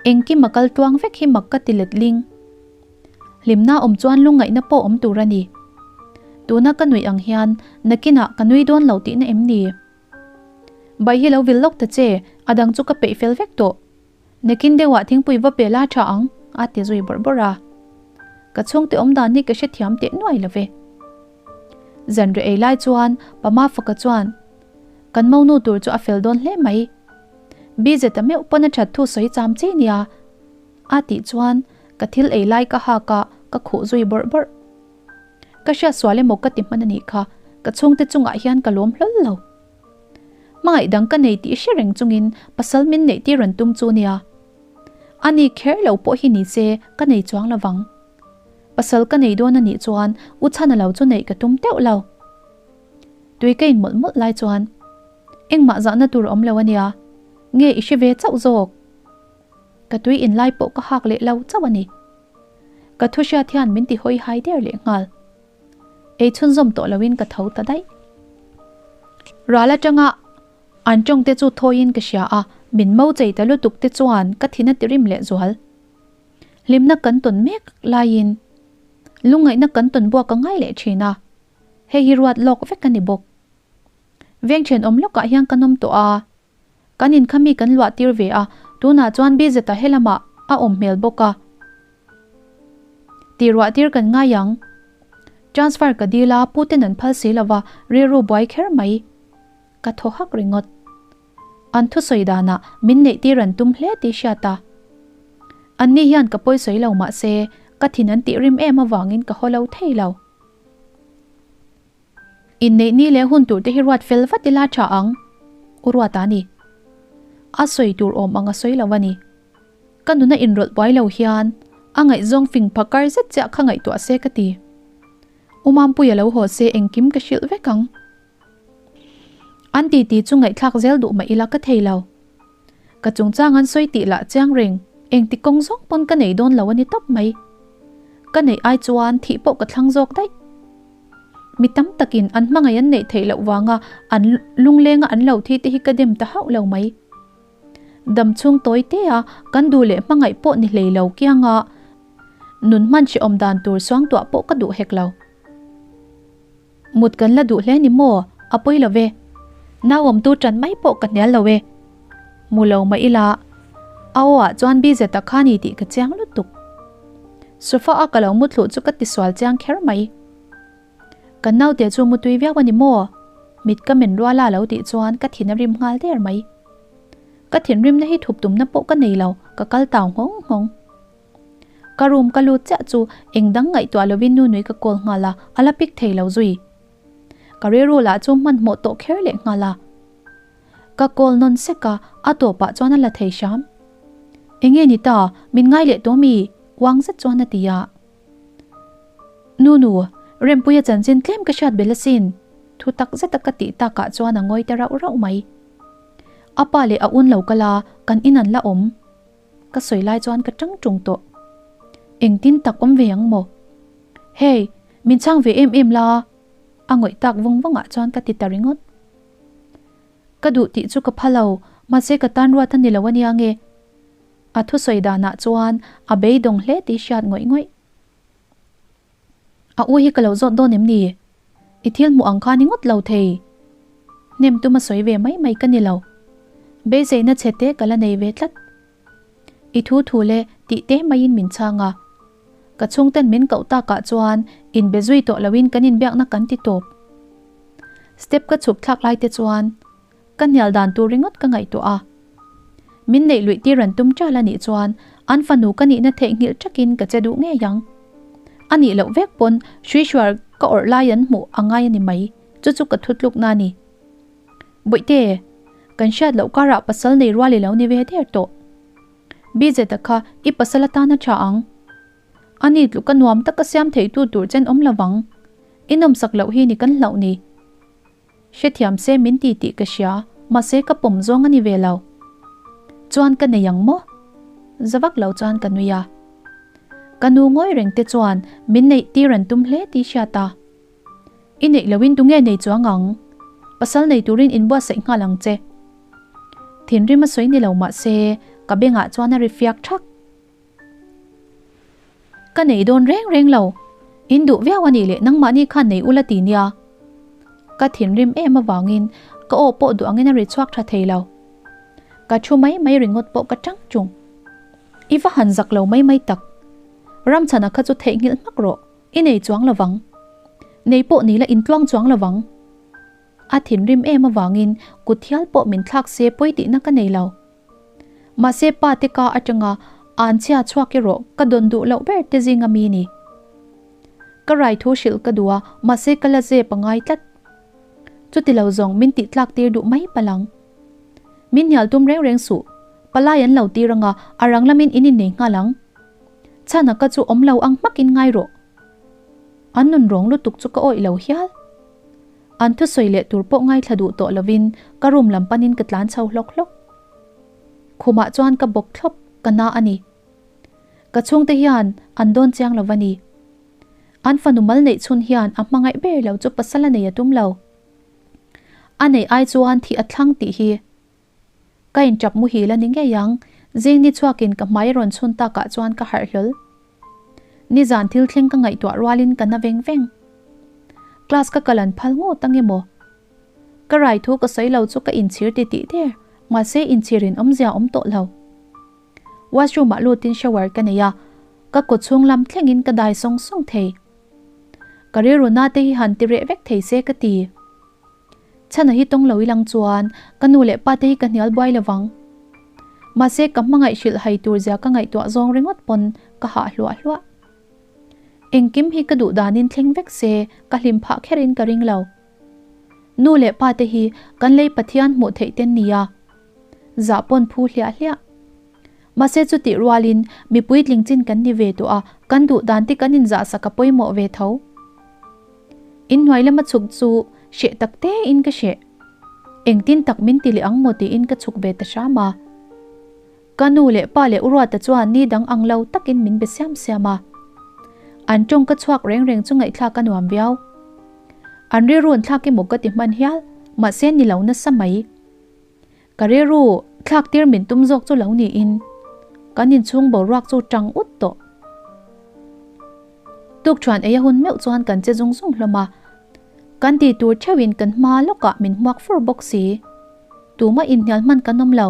Engkim a kal tluang vek hi mak ka ti let ling. Hlimna awm chuan lungngaihna pawh awm tur a ni. Tuna ka nuih ang hian nakinah ka nui dawn lo tihna em ni? Bai hi lo vil lawk ta che, a dang chu ka peih fel vek tawh. Nakin deuhah thingpui va pe la tha ang, a ti zui bawrh bawrh a. Ka chhungte awm dan hi ka hrethiam teh nuai lo ve. Zanriah ei lai chuan Pama faka chuan, Kan monu tur chu a fel dawn hle mai. BZ-a meuh pawn a that thu sawi cham chi nia, a tih chuan ka thil ei lai ka hak a, ka khuh zui bawrh bawrh. Ka hriat sual emaw ka ti hman a nih kha, ka chhungte chungah hian ka lawm hlawl lo. Hmangaih dang ka nei tih hre reng chungin pasal min neih tir rawn tum chu nia. A ni kher lo pawh hi ni se ka nei chuang lo vang. Pasal ka nei dawn a nih chuan u chhana lo chu neih ka tum teuh lo. Tui ka in mawlh mawlh lai chuan. Engmah zahna tur a awm lo ania. Nge i hre ve chauh zawk? Ka tui in lai pawh ka hak leh lo chauh a ni. Ka thu hriat hian min ti hawi hai der leh nghal. Ei chhunzawm tawh loin ka tho ta daih. Ral atanga an tawng te chu thawiin ka hria a, min mo chei ta lutuk te chuan ka thin a ti rim leh zual. Hlimna kan tawn mek laiin lungngaihna kan tawn buak a ngai leh thin a, hei hi ruat lawk vek a ni bawk. Veng thenawm lawkah hian ka nawm tawh a, Kan in kha mi kan luah tir ve a, tunah chuan Bizeta helamah a awm hmel bawk a. Tih ruah tir kan ngai ang. Transfer ka dil a, puten an phal si lova, rilru buai kher mai. Ka thaw hak ringawt. An thusawi danah min neih tir an tum hle tih hriat a. Anni hian ka pawisawi lo mahse, ka thin an tih rim em avangin ka haw lo thei lo. Inneih ni leh hun tur te hi ruat fel vat ila tha ang, U Ruata ni. A sawi tur awm ang a sawi lo a ni. Ka nuna inrawlh buai lo hian a ngaihzawng fing phakar zet chiah kha ngaihtuah se ka ti. U Mampuia lo haw se engkim ka hrilh vek ang. An titi chu ngaihthlak zel duh mah ila ka thei lo. Ka chungchang an sawi tih lah chiang reng, engti kawng zawng pawn ka nei dawn lo a ni tawp mai. Ka neih ai chuan thih pawh ka thlang zawk daih. Mi tam takin an hmangaih an neih theih loh vanga an lunglenga an lo thi te hi ka dem ta hauh lo mai. Dam chhung tawi te a kan duh leh hmangaih pawh ni hlei lo kianga nun hman hrehawm dan tur suangtuah pawh ka duh hek lo. Mut kan la duh hle ni maw? A pawi lo ve. Nauawmtu ṭan mai pawh ka hnial lo e. Mu lo mah ila, a aw ah chuan busy tak kha ni tih ka chiang lutuk. Sofa a ka lo mu thluh chu ka tisual chiang kher mai. Kan naute chu mutui viau a ni maw? Mit ka men ruala lo tih chuan ka thin a rim nghal der mai. Ka thinrimna hi thup tumna pawh ka nei lo, ka kal tau nghawng nghawng. Ka room ka lut chiah chu eng dang ngaihtuah lovin nu nui ka call nghal a, a la pick thei lo zui. Ka rilru lah chu hmanhmawh tawh kher leh nghal a. Ka call nawn sek a, a tawpah chuan a la thei hram. Enge ni ta, min ngai leh tawh mi? Uang zet chuan a ti a. Nu nu, Rempuia chanchin tlem ka hriat bel asin, thu tak zeta ka tih takah chuan a ngawi ta rauh rauh mai. A pa leh a un lo kal a, kan in an la awm. Ka sawi lai chuan ka tang tung tawh. Engtin tak awm ve ang maw? Hey, min chhang ve em em la? A ngawih tak vawng vawngah chuan ka ti ta ringawt. Ka duh tih chu ka pha lo, mahse ka tan ruat a ni lo ania nge? A thusawi danah chuan a beidawng hle tih hriat ngawih ngawih. A u hi ka lo zawt dawn em ni? I thil hmuh ang kha ni ngawt lo thei. Hnem tuma sawi ve mai mai ka ni lo. Beiseina chhe te ka la nei ve tlat. I thu thu le tih te maiin min chhang a. Ka chhungten min koh takah chuan inbe zui tawh loin kan inbiakna kan ti tawp. Step ka chhuk thlak lai te chuan Ka hnial dan tur ringawt ka ngaihtuah a. Min neih luih tir an tum ṭal a nih chuan an fanu ka nihna theihnghilh ṭakin ka che duh ngei ang. A nih loh vek pawn hruihruar ka awrh lai an hmuh a ngai a ni mai, chu chu ka thutlukna a ni. Bawihte, kan hriat loh karah pasal nei rual i lo ni ve der tawh. Bizeta kha i pasal atana ṭha ang. A ni tluka nuam taka siam theitu tur chen awm lovang. I nawmsak loh hi ni kan hlauh ni. Hrethiam se min ti tih ka hria, mahse ka pawm zawng a ni ve lo. Chuan ka nei ang maw? Za vak lo chuan ka nui a. Ka nu ngawi reng te chuan min neih tir an tum hle tih hriat a. I neih loin tunge nei chuang ang? Pasal nei turin inbuatsaih nghal ang che. Thinrim a sawi ni lo mahse ka bengah chuan a ri fiak thak. Ka nei dawn reng reng lo. In duh viau a nih leh nangmahni khan nei ula ti nia. Ka thinrim em avangin ka aw pawh duh angin a ri chhuak tha thei lo. Ka thu mai mai ringawt pawh ka tang chung. I va han zak lo mai mai tak. Ramchhana kha chu theihnghilh hmak rawh, i nei chuang lovang. Nei pawh ni la intluang chuang lovang. A thinrim em avangin kut hial pawh min thlak se pawi tihna ka nei lo. Mahse pa te ka atanga an chhia chhuak erawh ka dawn duh loh ber te zinga mi ni. Ka rai thu hrilh ka duh a, mahse ka la zep a ngai tlat. Chuti lo zawng min tih tlak tir duh mai palang. Min hnial tum reng reng suh, palai an lo tir anga a rang lamin in innei nghal ang. Chhana ka chu awm lo ang hmakin ngai rawh. An nun rawng lutuk chu ka awih lo hial. An thusawi leh tur pawh ngaithla duh tawh lovin ka room lam panin ka tlan chho hlawk hlawk. Khumah chuan ka bawk thlawp, ka na a ni. Ka chhungte hian an dawn chiang lo va ni. An fanu mal neih chhun hian a hmangaih ber lo chu pasal a nei a tum lo. A neih ai chuan thih a thlang tih hi ka inṭap muhil a ni ngei ang. Zing ni chhuakin ka hmai rawn chhun takah chuan ka harh hlawl. Nizan thil thleng ka ngaihtuah rualin ka na veng veng. Class ka kal an phal ngawt ang emaw? Ka rai thu ka sawi lo chu ka inchhir ti tih der, mahse inchhirin awmzia awm tawh lo. Washroom ah lutin shower ka nei a, ka kaw chhung lam thlengin ka dai sawng sawng thei. Ka rilru na te hi han ti reh vek thei se ka ti. Chhana hi tawng lo ilang chuan ka nu leh pa te hi ka hnial buai lovang. Mahse ka hmangaih hrilh hai tur zia ka ngaihtuah zawng ringawt pawn ka hah hluah hluah. Engkim hi ka duh danin thleng vek se ka hlim phah kherin ka ring lo. Nu leh pa te hi kan lei Pathian hmuh theih ten nia. Zah pawn phu hliah hliah. Mahse chutih rualin mi puitling chin kan ni ve tawh a, kan duh dan te kan inzahsak a pawimawh ve tho. Inhnuai lama chhuk chu hreh tak tein ka hreh. Engtin tak min ti leh ang maw tiin ka chhuk ve ta hram a. Ka nu leh pa leh Uruata chuan ni dang ang lo takin min be siam siam a. An tawng ka chhuak reng reng chu ngaihthlak a nuam viau. An rilru an thlak emaw ka ti hman hial, mahse ni lo nasa mai. Ka rilru thlak tir min tum zawk chu lo niin kan inchhung boruak chu tang ut tawh. Tukṭhuan ei a hun meuh chuan kan che zung zung hlawm a, kan ti tur theuhin kan hma lawkah min hmuak fur bawk si. Tumah inhnial hman kan awm lo.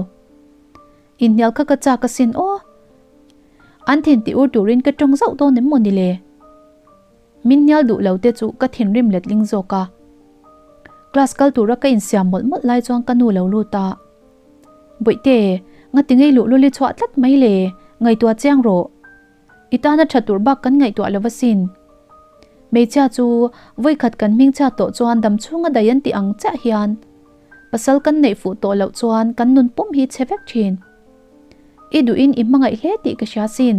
Inhnial kha ka chak asin aw. An thin ti ur turin ka tawng zauh dawn em maw ni le? Min hnial duh lo te chu ka thinrim letling zawk a. Class kal tura ka insiam mawlh mawlh lai chuan ka nu lo lut a. Bawihte, ngati ngei luhlul i chhuah tlat mai le, ngaihtuah chiang rawh. I tana tha tur bak kan ngaihtuah lo asin. Hmeichhia chu vawikhat kan hmingchhiat tawh chuan damchhunga dai an tih ang chiah hian pasal kan neih fuh tawh loh chuan kan nun pum hi chhe vek thin. I duhin i hmangaih hle tih ka hria sin.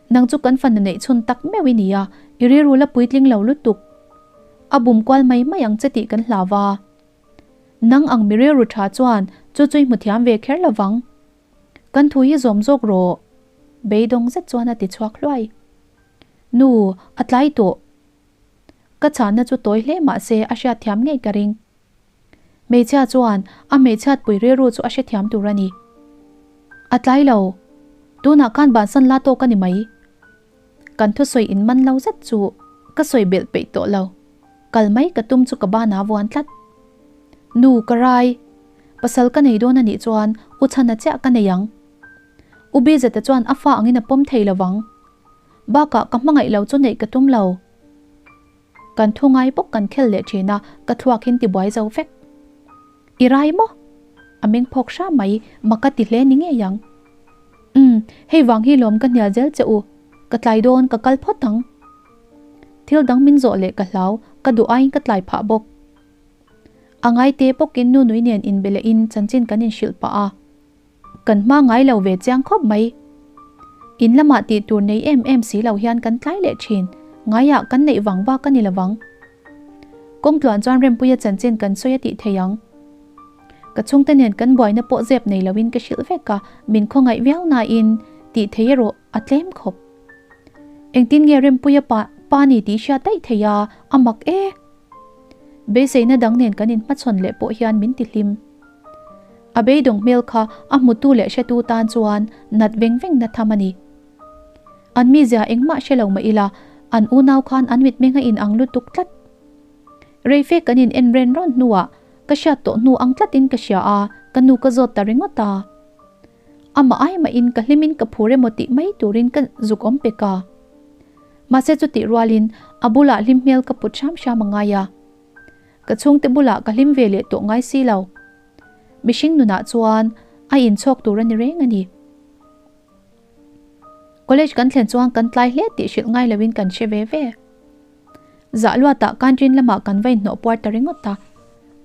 Nang chu kan fanu neih chhun tak meuh i nia, i rilru la puitling lo lutuk. A bum kual mai mai ang che tih kan hlau va. Nang ang mi rilru tha chuan chu chu i hmu thiam ve kher lo vang. Kan thu hi zawm zawk rawh. Beidawng zet chuan a ti chhuak hluai. Nu, a tlai tawh. Ka chhanna chu tawi hle mah se a hriatthiam ngei ka ring. Hmeichhia chuan a hmeichhiatpui rilru chu a hrethiam tur a ni. A tlai lo. Tunah khan bansan la tawk a ni mai. Kan thusawi in man lo zet chu ka sawi belh peih tawh lo. Kal mai ka tum chu ka banah vuan tlat. Nu, ka rai. Pasal ka nei dawn a nih chuan u chhana chiah ka nei ang. U Bizeta chuan a fa angin a pawm thei lo vang. Bakah ka hmangaih lo chu neih ka tum lo. Kan thu ngai bawk kan khel leh thin a, ka thluak in tibuai zo vek. I rai maw? A meng phawk hram mai, mak a ti hle ni ngei ang. Umm, hei vang hi lawm ka hnial zel che u, ka tlai dawn ka kal phawt ang. Thil dang min zawh leh ka hlau, ka duh aiin ka tlai phah bawk. A ngai te bawkin nu nui nen inbe leh in chanchin kan inhrilh pah a. Kan hma ngai lo ve chiang khawp mai. In lamah tih tur nei em em si lo hian kan tlai leh thin, ngaiah kan neih vang vak a ni lovang. Kawng tluan chuan Rempuia chanchin kan sawi a tih thei ang. Ka chhungte nen kan buaina pawh zep nei loin ka hrilh vek a, min khawngaih viau nain tih thei erawh a tlem khawp. Engtin nge Rempuia pa pa ni tih hriat daih thei a, a mak e. Beiseina dang nen kan inhmachhawn leh pawh hian min tihlim. A beidawng hmel kha a hmutu leh hretu tan chuan nat veng veng na tham a ni. An mizia engmah hre lo mah ila, an unau khan an mitmeng a inang lutuk tlat. Reife kan in en ren rawn hnuah ka hriat tawh hnu ang tlatin ka hria a, ka nu ka zawt ta ringawt a. Amah ai mahin ka hlimin ka phur emaw tih mai turin ka zuk awm pek a. Mahse chutih rualin a bulah hlim hmel ka put hram hram a ngai a. Ka chhungte bulah ka hlim ve leh tawh ngai si lo. Mihring nunah chuan a inchhawk tur a ni reng a ni. College kan thlen chuan kan tlai hle tih hrilh ngai loin kan hre ve ve. Zah luatah canteen lamah kan va inhnawh puar ta ringawt a.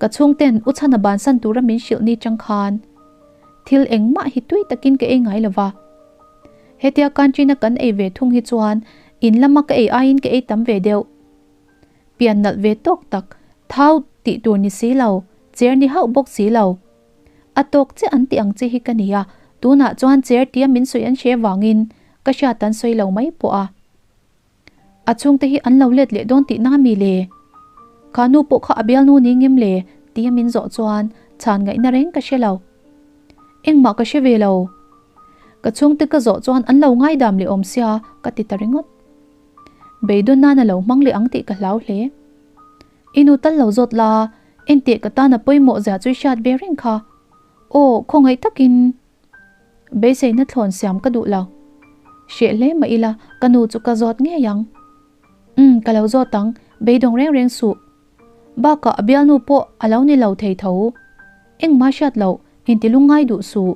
Ka chhungten u chhana bansan tura min hrilh ni chang khan thil engmah hi tui takin ka ei ngai lo va. Hetia canteen-a kan ei ve thung hi chuan in lama ka ei aiin ka ei tam ve deuh. Pian nalh ve tawk tak. Thau tih tur ni si lo, cher ni hauh bawk si lo. A tawk chiah an tih ang chi hi ka ni a, tunah chuan cher tia min sawi an hre vangin ka hriat an sawi lo mai pawh a. A chhungte hi an lo let leh dawn tihna mi le? Kha nu pawh kha a bialnu ni ngem le? tia min zawh chuan chhan ngaihna reng ka hre lo. Engmah ka hre ve lo. Ka chhungte ka zawh chuan an lo ngaidam leh awm sia ka ti ta ringawt. Beidawn nan a lo hmang leh ang tih ka hlau hle. I nu tal lo zawt la, enteh ka tan a pawimawh zia chu i hriat ve reng kha. Aw, khawngaih takin beiseina thlawn siam ka duh lo. Hreh hle mah ila ka nu chu ka zawt ngei ang. Umm, ka lo zawt ang, beidawng reng reng suh. Bakah a bialnu pawh a lo ni lo thei tho. Engmah hriat loh, inti lungngai duh suh.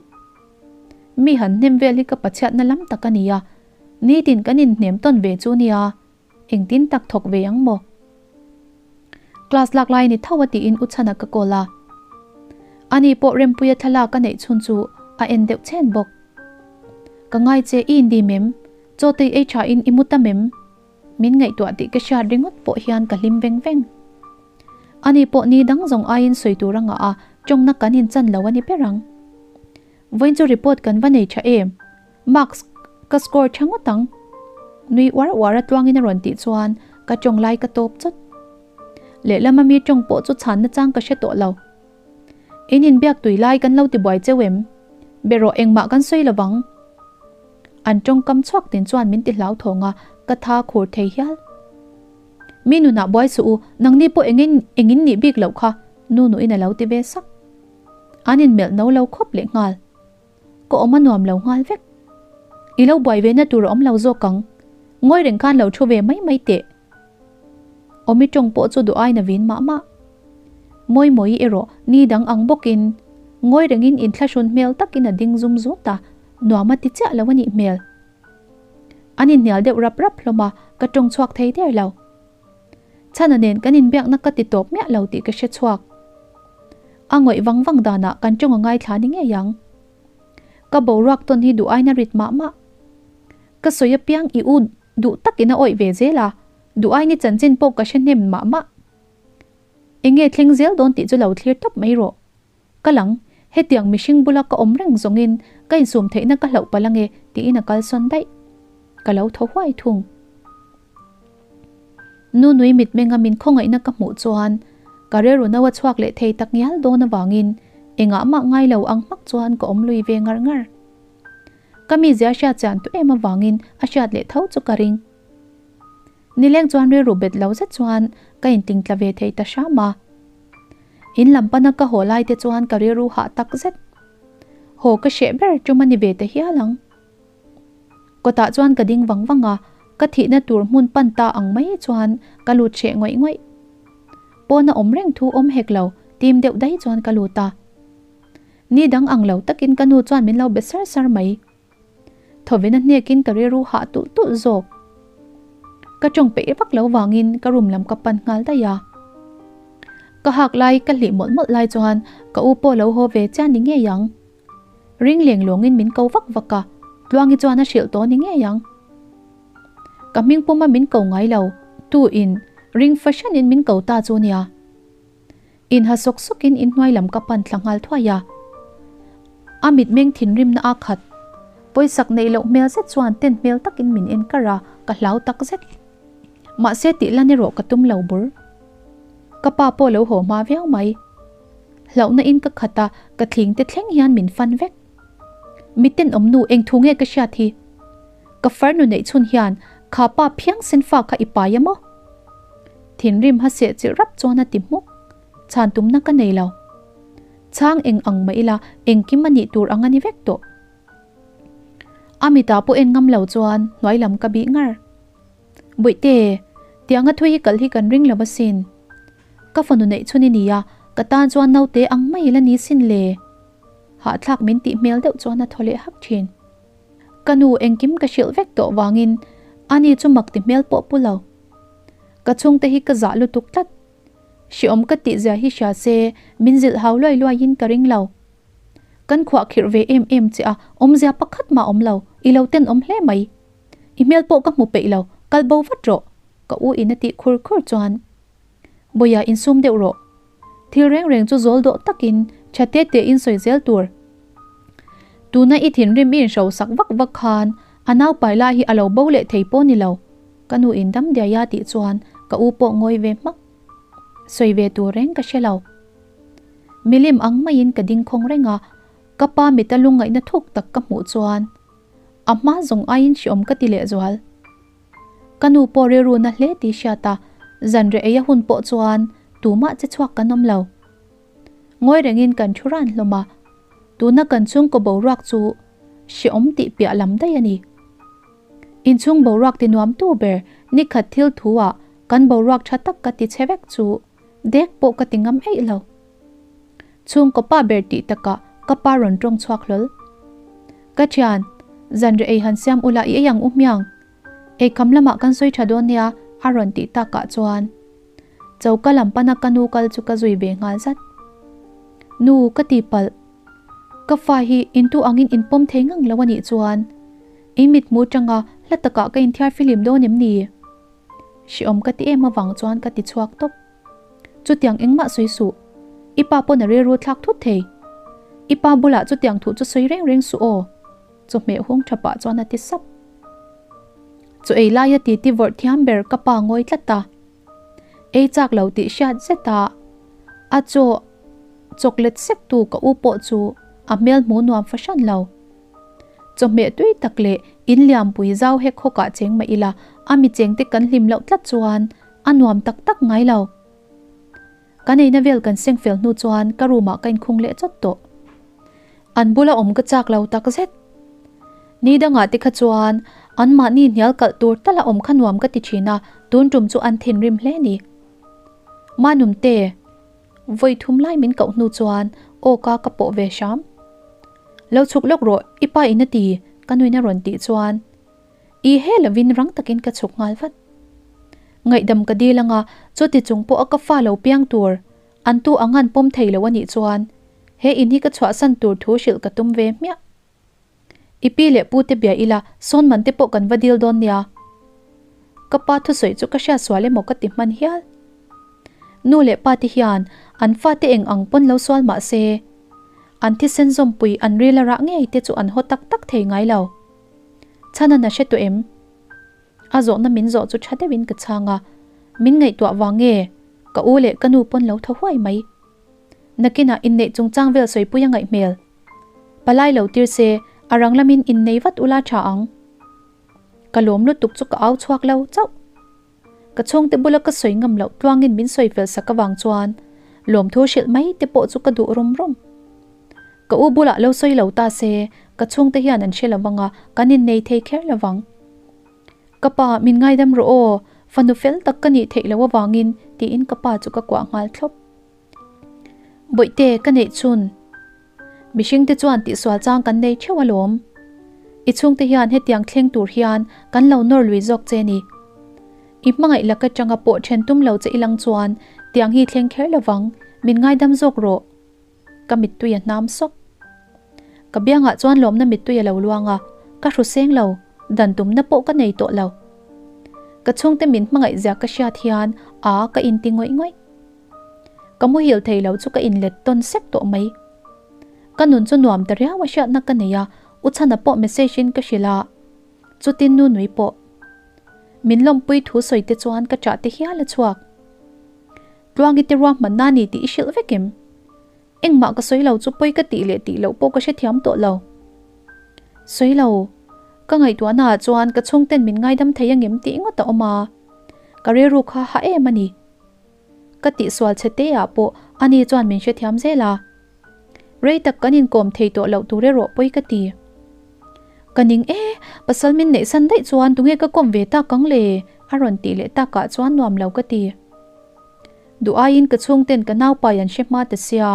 Mi han hnem vel hi ka pachhiatna lam tak a nia, nitin kan inhnem tawn ve chu nia, engtin tak thawk ve ang maw? Class lak lai ni tho a tiin u Chhana ka call a. Ani pawh Rempuia thlalak a neih chhun chu a en deuh chhen bawk. Ka ngai che i indim em? Chaw tei ei tha in i mu tam em? Min ngaihtuah tih ka hriat ringawt pawh hian ka hlim veng veng. Ani pawh ni dang zawng aiin sawi tur a ngah a, tawngna kan inchan lo a ni ber ang. Vawiin chu report kan va nei tha em? Marks ka score tha ngawt ang. Nui uar uar a tluangin a rawn tih chuan ka tawng lai ka tawp chawt. Lehlam ami tawng pawh chu chhanna chang ka hre tawh lo. In inbiak tui lai kan lo ti buai cheu em? Be rawh engmah kan sawi lovang. An tawngkam chhuak tin chuan min ti hlauthawng a, ka tha khur thei hial. Mi nunah buai suh u, nangni pawh engin engin nih bik loh kha, nu nuin a lo ti ve sak. An inmelh no lo khawp leh nghal. Ka awm a nuam lo nghal vek. I lo buai ve na tur a awm lo zawk ang. Ngawi reng khan lo thu ve mai mai teh. Awmi tawng pawh chu duh aiin a vin mah mah. Mawi mawi erawh ni dang ang bawkin ngawi rengin inthlahrun hmel takin a ding zum zut a, nuam a ti chiah lo a nih hmel. An inhnial deuh rap rap hlawm a, ka tawng chhuak thei der lo. Chhana nen kan inbiakna ka ti tawp miah lo tih ka hre chhuak. A ngawih vang vang danah kan tawng a ngaithla ni ngei ang. Ka boruak tawn hi duh aiin a rit mah mah. Ka sawi apiang i u Duh takin a awih ve zel a, duh aini chanchin pawh ka hre hnem mah mah. Enge thleng zel dawn tih chu lo thlir tawp mai rawh. Ka lang, hetiang mihring bula ka awm reng zawngin ka insum theihna ka hlauh palh ange tiin a kalsawn daih. Ka lo thaw huai thung. Nu nui mitmenga min khawngaihna ka hmuh chuan ka rilru no a chhuak leh thei tak ngial dawn avangin engah mah ngai lo ang hmak chuan ka awm lui ve ngar ngar. Ka mizia hriat chian tu em avangin a hriat leh tho chu ka ring. Nileng chuan rilru bet lo zet chuan ka inting tla ve thei ta hram a. In lam pana ka haw lai te chuan ka rilru hah tak zet. Haw ka hreh ber tum a ni ve ta hial ang. Kawtah chuan ka ding vang vang a, ka thihna tur hmun pan ta ang mai chuan ka lut hreh ngawih ngawih. Pawna awm reng thu awm hek lo, tim deuh dai chuan ka lut a. Ni dang ang lo takin ka nu chuan min lo be sar sar mai. Thawvin a hnekin ka rilru hah tulh tulh zawk. Ka tawng peih vak lo vangin ka room lam ka pan nghal daih a. Ka hak lai ka hlih mawlh mawlh lai chuan ka u pawh lo haw ve chiah ni ngei ang. Ring leng lawngin min ko vak vak a, Tluangi chuan a hrilh tawh ni ngei ang. Ka hming puma min ko ngai lo, tu in ring fahranin min ko ta chu nia. Inha sawk sawkin inhnuai lam ka pan thla nghal thuai a. A mitmeng thinrimna a khat. Pawisak neih loh hmel zet chuan ten hmel takin min en kar a, ka hlau tak zet. Mahse tih lan erawh ka tum lo bur. Ka pa pawh lo haw hma viau mai. Hlauhna in ka khat a, ka thling te thleng hian min fan vek. Mi tenawm nu eng thu nge ka hriat hi? Ka farnu neih chhun hian kha pa phiang sen fa kha i pai a maw? Thinrim ha seh chilh rap chuan a ti hmuk. Chhan tumna ka nei lo. Chhang eng ang mah ila engkim a nih tur ang a ni vek tawh. A mitah pawh en ngam lo chuan hnuai lam ka bih ngar. Bawihte, tianga thui hi kal hi kan ring lo asin. Ka fanu neih chhun i nia, ka tan chuan naute ang mai ila ni sin le. Hahthlak min tih hmel deuh chuan a thaw leh hak thin. Ka nu engkim ka hrilh vek tawh vangin ani chu mak ti hmel pawh pu lo. Ka chhungte hi ka zah lutuk tlat. Hriawm ka tih zia hi hria se min zilh hau luai luai in ka ring lo. Kan khuah khirh ve em em che a, awmzia pakhat mah awm lo, i lo tenawm hle mai. I hmel pawh ka hmu peih lo, kal bo vat rawh, ka u in a tih khur khur chuan. Bawia insum deuh rawh. Thil reng reng chu zawl dawh takin tha te te in sawi zel tur. Tuna i thinrim i inhro sak vak vak khan a naupai lai hi a lo bo leh thei pawh ni lo, ka nu in dam diai a tih chuan ka u pawh ngawi ve hmak. Sawi ve tur reng ka hre lo. Milim ang maiin ka ding khawng reng a, ka pa mita lungngaihna thuk tak ka hmuh chuan a hma zawng aiin hreawm ka ti lehzual. Ka nu pawh rilru na hle tih hriat a, zanreh ei a hun pawh chuan tumah che chhuak kan awm lo. Ngawi rengin kan thu ran hlawm a, tuna kan chhungkaw boruak chu hreawm tih piah lam daih a ni. Inchhung boruak ti nuam tu ber nikhat thil thu ah kan boruak tha tak ka ti che vek chu dek pawh ka ti ngam eih lo. Chhungkaw pa ber tih takah ka pa rawn tawng chhuak hlawl. Ka thian, zanreh ei han siam ula i ei ang u hmiang. Eikham lamah kan sawi tha dawn nia a rawn tih takah chuan choka lam pana ka nu kal chu ka zui ve nghal zat. Nu ka ti palh. Ka fa hi intu angin in pawm thei ngang lo a nih chuan in mithmu tanga hla takah ka inthiar filim dawn em ni? Hreawm ka ti em avang chuan ka ti chhuak tawp. Chutiang engmah sawi suh. I pa pawn a rilru thlak thut thei. I pa bulah chutiang thu chu sawi reng reng suh aw. Chawhmeh hung tha pah chuan a ti sap. Chaw ei laia titi vawrh thiam ber ka pa ngawi tlat a. Ei chak lo tih hriat zet a, a chaw chocolate sek tu ka u pawh chu a hmel hmu nuam fahran lo. Chawhmeh tui tak leh in liampui zau hek hawkah cheng mah ila a mi chengte kan hlim loh tlat chuan a nuam tak tak ngai lo. Kan eina vel kan seng fel hnu chuan ka room ah ka inkhung leh chawt tawh. An bula awm ka chak lo tak zet. Ni dangah te kha chuan anmahni hnial kalh tur tala awm kha nuam ka ti thin a, tun tum chu an thinrim hle ni. Manumte, vawi thum lai min koh hnu chuan aw ka ka pawh ve hram. Lo chhuk lawk rawh, i pa in a ti, ka nuin a rawn tih chuan I he lovin rang takin ka chhuk nghal vat. Ngaihdam ka dil anga chuti chung pawh a ka fa lo piang tur an tu ang an pawm thei lo a nih chuan he in hi ka chhuahsan tur thu hrilh ka tum ve hmiah. I pi leh pu te bia ila sawn man te pawh kan va dil dawn nia. Ka pa thusawi chu ka hriat sual emaw ka ti hman hial. Nu leh pa te hian an fate eng ang pawn lo sual mah se an thisen zawmpui an ril a rah ngei te chu an haw tak tak thei ngai lo. Chhan a hre tawh em? A zawhna min zawh chu tha deuhin ka chhang a, min ngaihtuah vang nge ka u leh ka nu pawn lo thaw huai mai. Nakinah inneih chungchang vel sawipui a ngaih hmel. Palai lo tir se a rang lamin innei vat ula tha ang. Ka lawm lutuk chu ka au chhuak lo chauh. Ka chhungte bula ka sawi ngam loh tluangin min sawi fel sak avang chuan lawmthu hrilh mai te pawh chu ka duh rum rum. Ka u bulah lo sawi lo ta se ka chhungte hian an hre lo vang a, kan innei thei kher lo vang. Ka pa, min ngaidam rawh aw, fanu fel tak ka nih theih loh avangin tiin ka pa chu ka kuah nghal thlawp. Bawihte, ka neih chhun. Mihringte chuan tihsual chang kan nei theuh alawm. I chhungte hian hetiang thleng tur hian kan lo nawr lui zawk che ni. I hmangaih lak atanga pawh then tum lo che ilang chuan tiang hi thleng kher lovang, min ngaidam zawk rawh. Ka mittui a hnam sawk. Ka biangah chuan lawmna mittui a lo luang a, ka hru seng lo, dan tumna pawh ka nei tawh lo. Ka chhungte min hmangaih zia ka hriat hian a ka inti ngawih ngawih. Ka muhil thei lo chu ka inlet tawn sek tawh mai. Ka nun chu nuam ta riau a hriatna ka nei a, U Chhana pawh message in ka hrilh a, chutin nu nui pawh. Min lawmpui thu sawi te chuan ka chah te hial a chhuak. Tluangi te ruahmanna ni tih i hrilh vek em? Engmah ka sawi lo chu pawi ka tih leh tih loh pawh ka hrethiam tawh lo. Sawi lo, ka ngaihtuahna ah chuan ka chhungten min ngaidam thei angem tih ngawt a awm a, ka rilru kha ha em a ni. Ka tihsual chhe te ah pawh ani chuan min hrethiam zel a. Rei tak kan inkawm thei tawh loh tur erawh pawi ka ti. Ka ning e, pasal min neih san daih chuan tunge ka kawm ve tak ang le? a rawn tih leh takah chuan nuam lo ka ti. Duh aiin ka chhungten ka naupai an hre hma ta sia.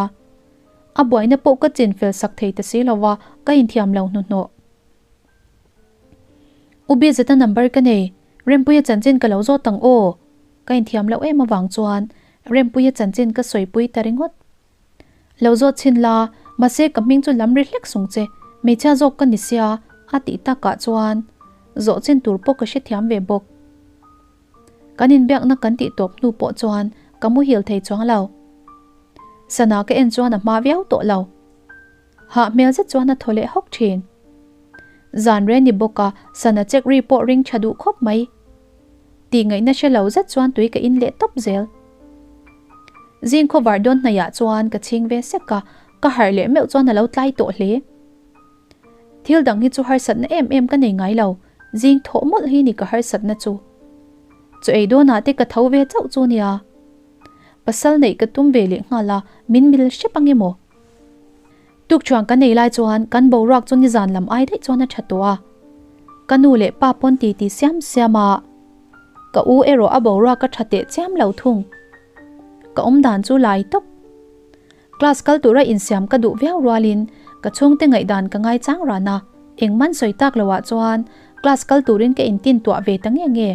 A buaina pawh ka chin fel sak thei ta si lo va, ka inthiam lo hnuhnawh. U Bizeta number ka nei, Rempuia chanchin ka lo zawt ang aw. Ka inthiam loh em avang chuan Rempuia chanchin ka sawipui ta ringawt. Lo zawt chhin la, mahse ka hming chu lam ri hlek sung che, hmeichhia zawk ka ni sia a tih takah chuan zawh chin tur pawh ka hrethiam ve bawk. Kan inbiakna kan tih tawp hnu pawh chuan ka muhil thei chuang lo. Sana ka en chuan a hma viau tawh lo. Hah hmel zet chuan a thaw leh hawk thin. Zan reng ni bawk a, sana check ri pawh ring tha duh khawp mai. Tih ngaihna hre lo zet chuan tui ka in leh tawp zel. Zing khawvar dawn hnaihah chuan ka chhing ve sek a, ka harh leh meuh chuan a lo tlai tawh hle. Thil dang hi chu harsatna em em ka nei ngai lo, zing thawh mawlh hi ni ka harsatna chu. Chaw ei dawnah te ka tho ve chauh chu nia. Pasal neih ka tum ve leh nghal a, min mil hrep ang emaw? Tukṭhuan kan ei lai chuan kan boruak chu nizan lam ai daih chuan a ṭha tawh a. Ka nu leh pa pawn titi siam siam a, ka u erawh a boruak a ṭha teh chiam lo thung. Ka awm dan chu lai tawp. Class kal tura insiam ka duh viau rualin ka chhungte ngaihdan ka ngaichang ran a, engman sawi tak loah chuan class kal turin ka intin tuah ve ta nge nge.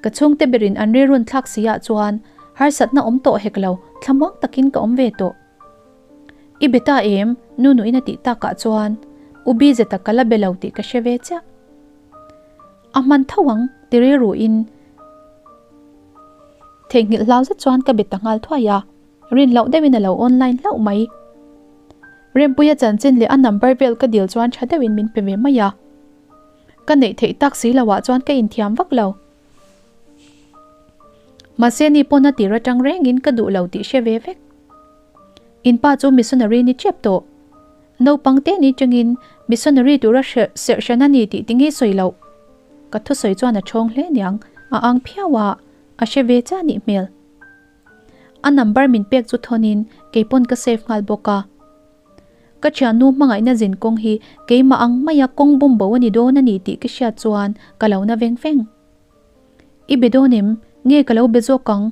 Ka chhungte berin an rilrun thlak si ah chuan harsatna awm tawh hek lo, thlamuang takin ka awm ve tawh. I be ta em? Nu nuin a tih takah chuan U Bizeta ka la be lo tih ka hre ve chiah. A hman tho ang ti rilruin theihnghilh hlau zet chuan ka be ta nghal thuai a, rin loh deuhin a lo online hlauh mai. Rempuia chanchin leh a number vel ka dil chuan tha deuhin min pe ve mai a. Ka neih theih tak si loah chuan ka inthiam vak lo. Mahse ni pawn a tir atang rengin ka duh lo tih hre ve vek. In pa chu missionary ni tep tawh. Naupang te ni tangin missionary tura serh hran a ni tih tinge sawi loh. Ka thusawi chuan a thawng hle niang, a ang phiau a, a hre ve chiah nih hmel. A number min pek chu thawnin keipawn ka save nghal bawk a. Ka thiannu hmangaihna zin kawng hi keimah ang maia kawng bum bo a ni dawn a ni tih ka hriat chuan ka lo na veng veng. I be dawn em? Nge ka lo be zawk ang?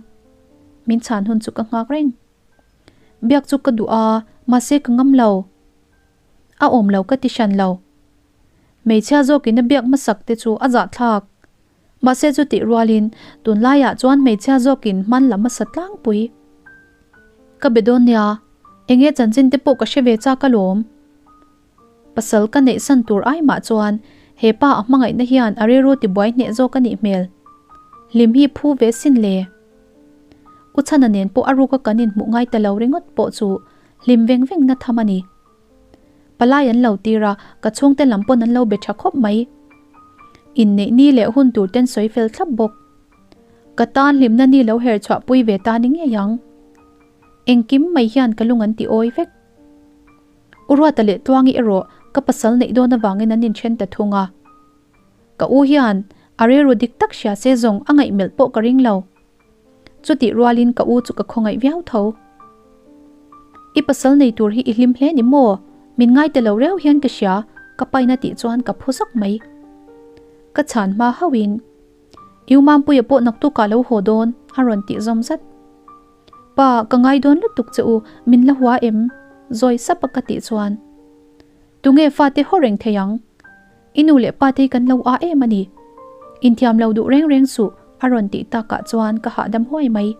Min chhan hun chu ka nghak reng. Biak chu ka duh a, mahse ka ngam lo. A awm lo ka ti hran lo. Hmeichhia zawkin a biak hmasak te chu a zahthlak. Mahse chutih rualin tunlaiah chuan hmeichhia zawkin hman la hmasa tlangpui. Ka be dawn nia, enge chanchin te pawh ka hre ve chak alawm. Pasal ka neih san tur ai mah chuan he pa a hmangaihna hian a rilru tibuai hneh zawk a nih hmel. Hlim hi phu ve sin le. U Chhana nen pawh a ruka kan inhmuh ngai ta lo ringawt pawh chu hlim veng veng na tham a ni. Palai an lo tir a, ka chhungte lam pawn an lo be tha khawp mai. Inneih ni leh hun tur ten sawi fel thlap bawk. Ka tan hlimna ni lo her chhuah pui ve ta ni ngei ang. Engkim mai hian ka lung an ti awi vek. U Ruata leh Tluangi erawh ka pasal neih dawn avangin an inthen ta thung a. Ka u hian a rilru dik tak hria se zawng a ngaihmelh pawh ka ring lo. Chutih rualin ka u chu ka khawngaih viau tho. I pasal nei tur hi i hlim hle ni maw? Min ngai ta lo reuh hian ka hria, ka paina tih chuan ka phu zawk mai. Ka chhan hma hauhin, I u Mampuia pawh naktukah lo haw dawn, a rawn tih zawm zat. Pa, ka ngai dawn lutuk che u, min la hua em? Zawi sapa ka tih chuan, Tunge fate haw reng thei ang? I nu leh pa te hi kan lo a em a ni. Inthiam lo duh reng reng suh, a rawn tih takah chuan ka hahdam huai mai.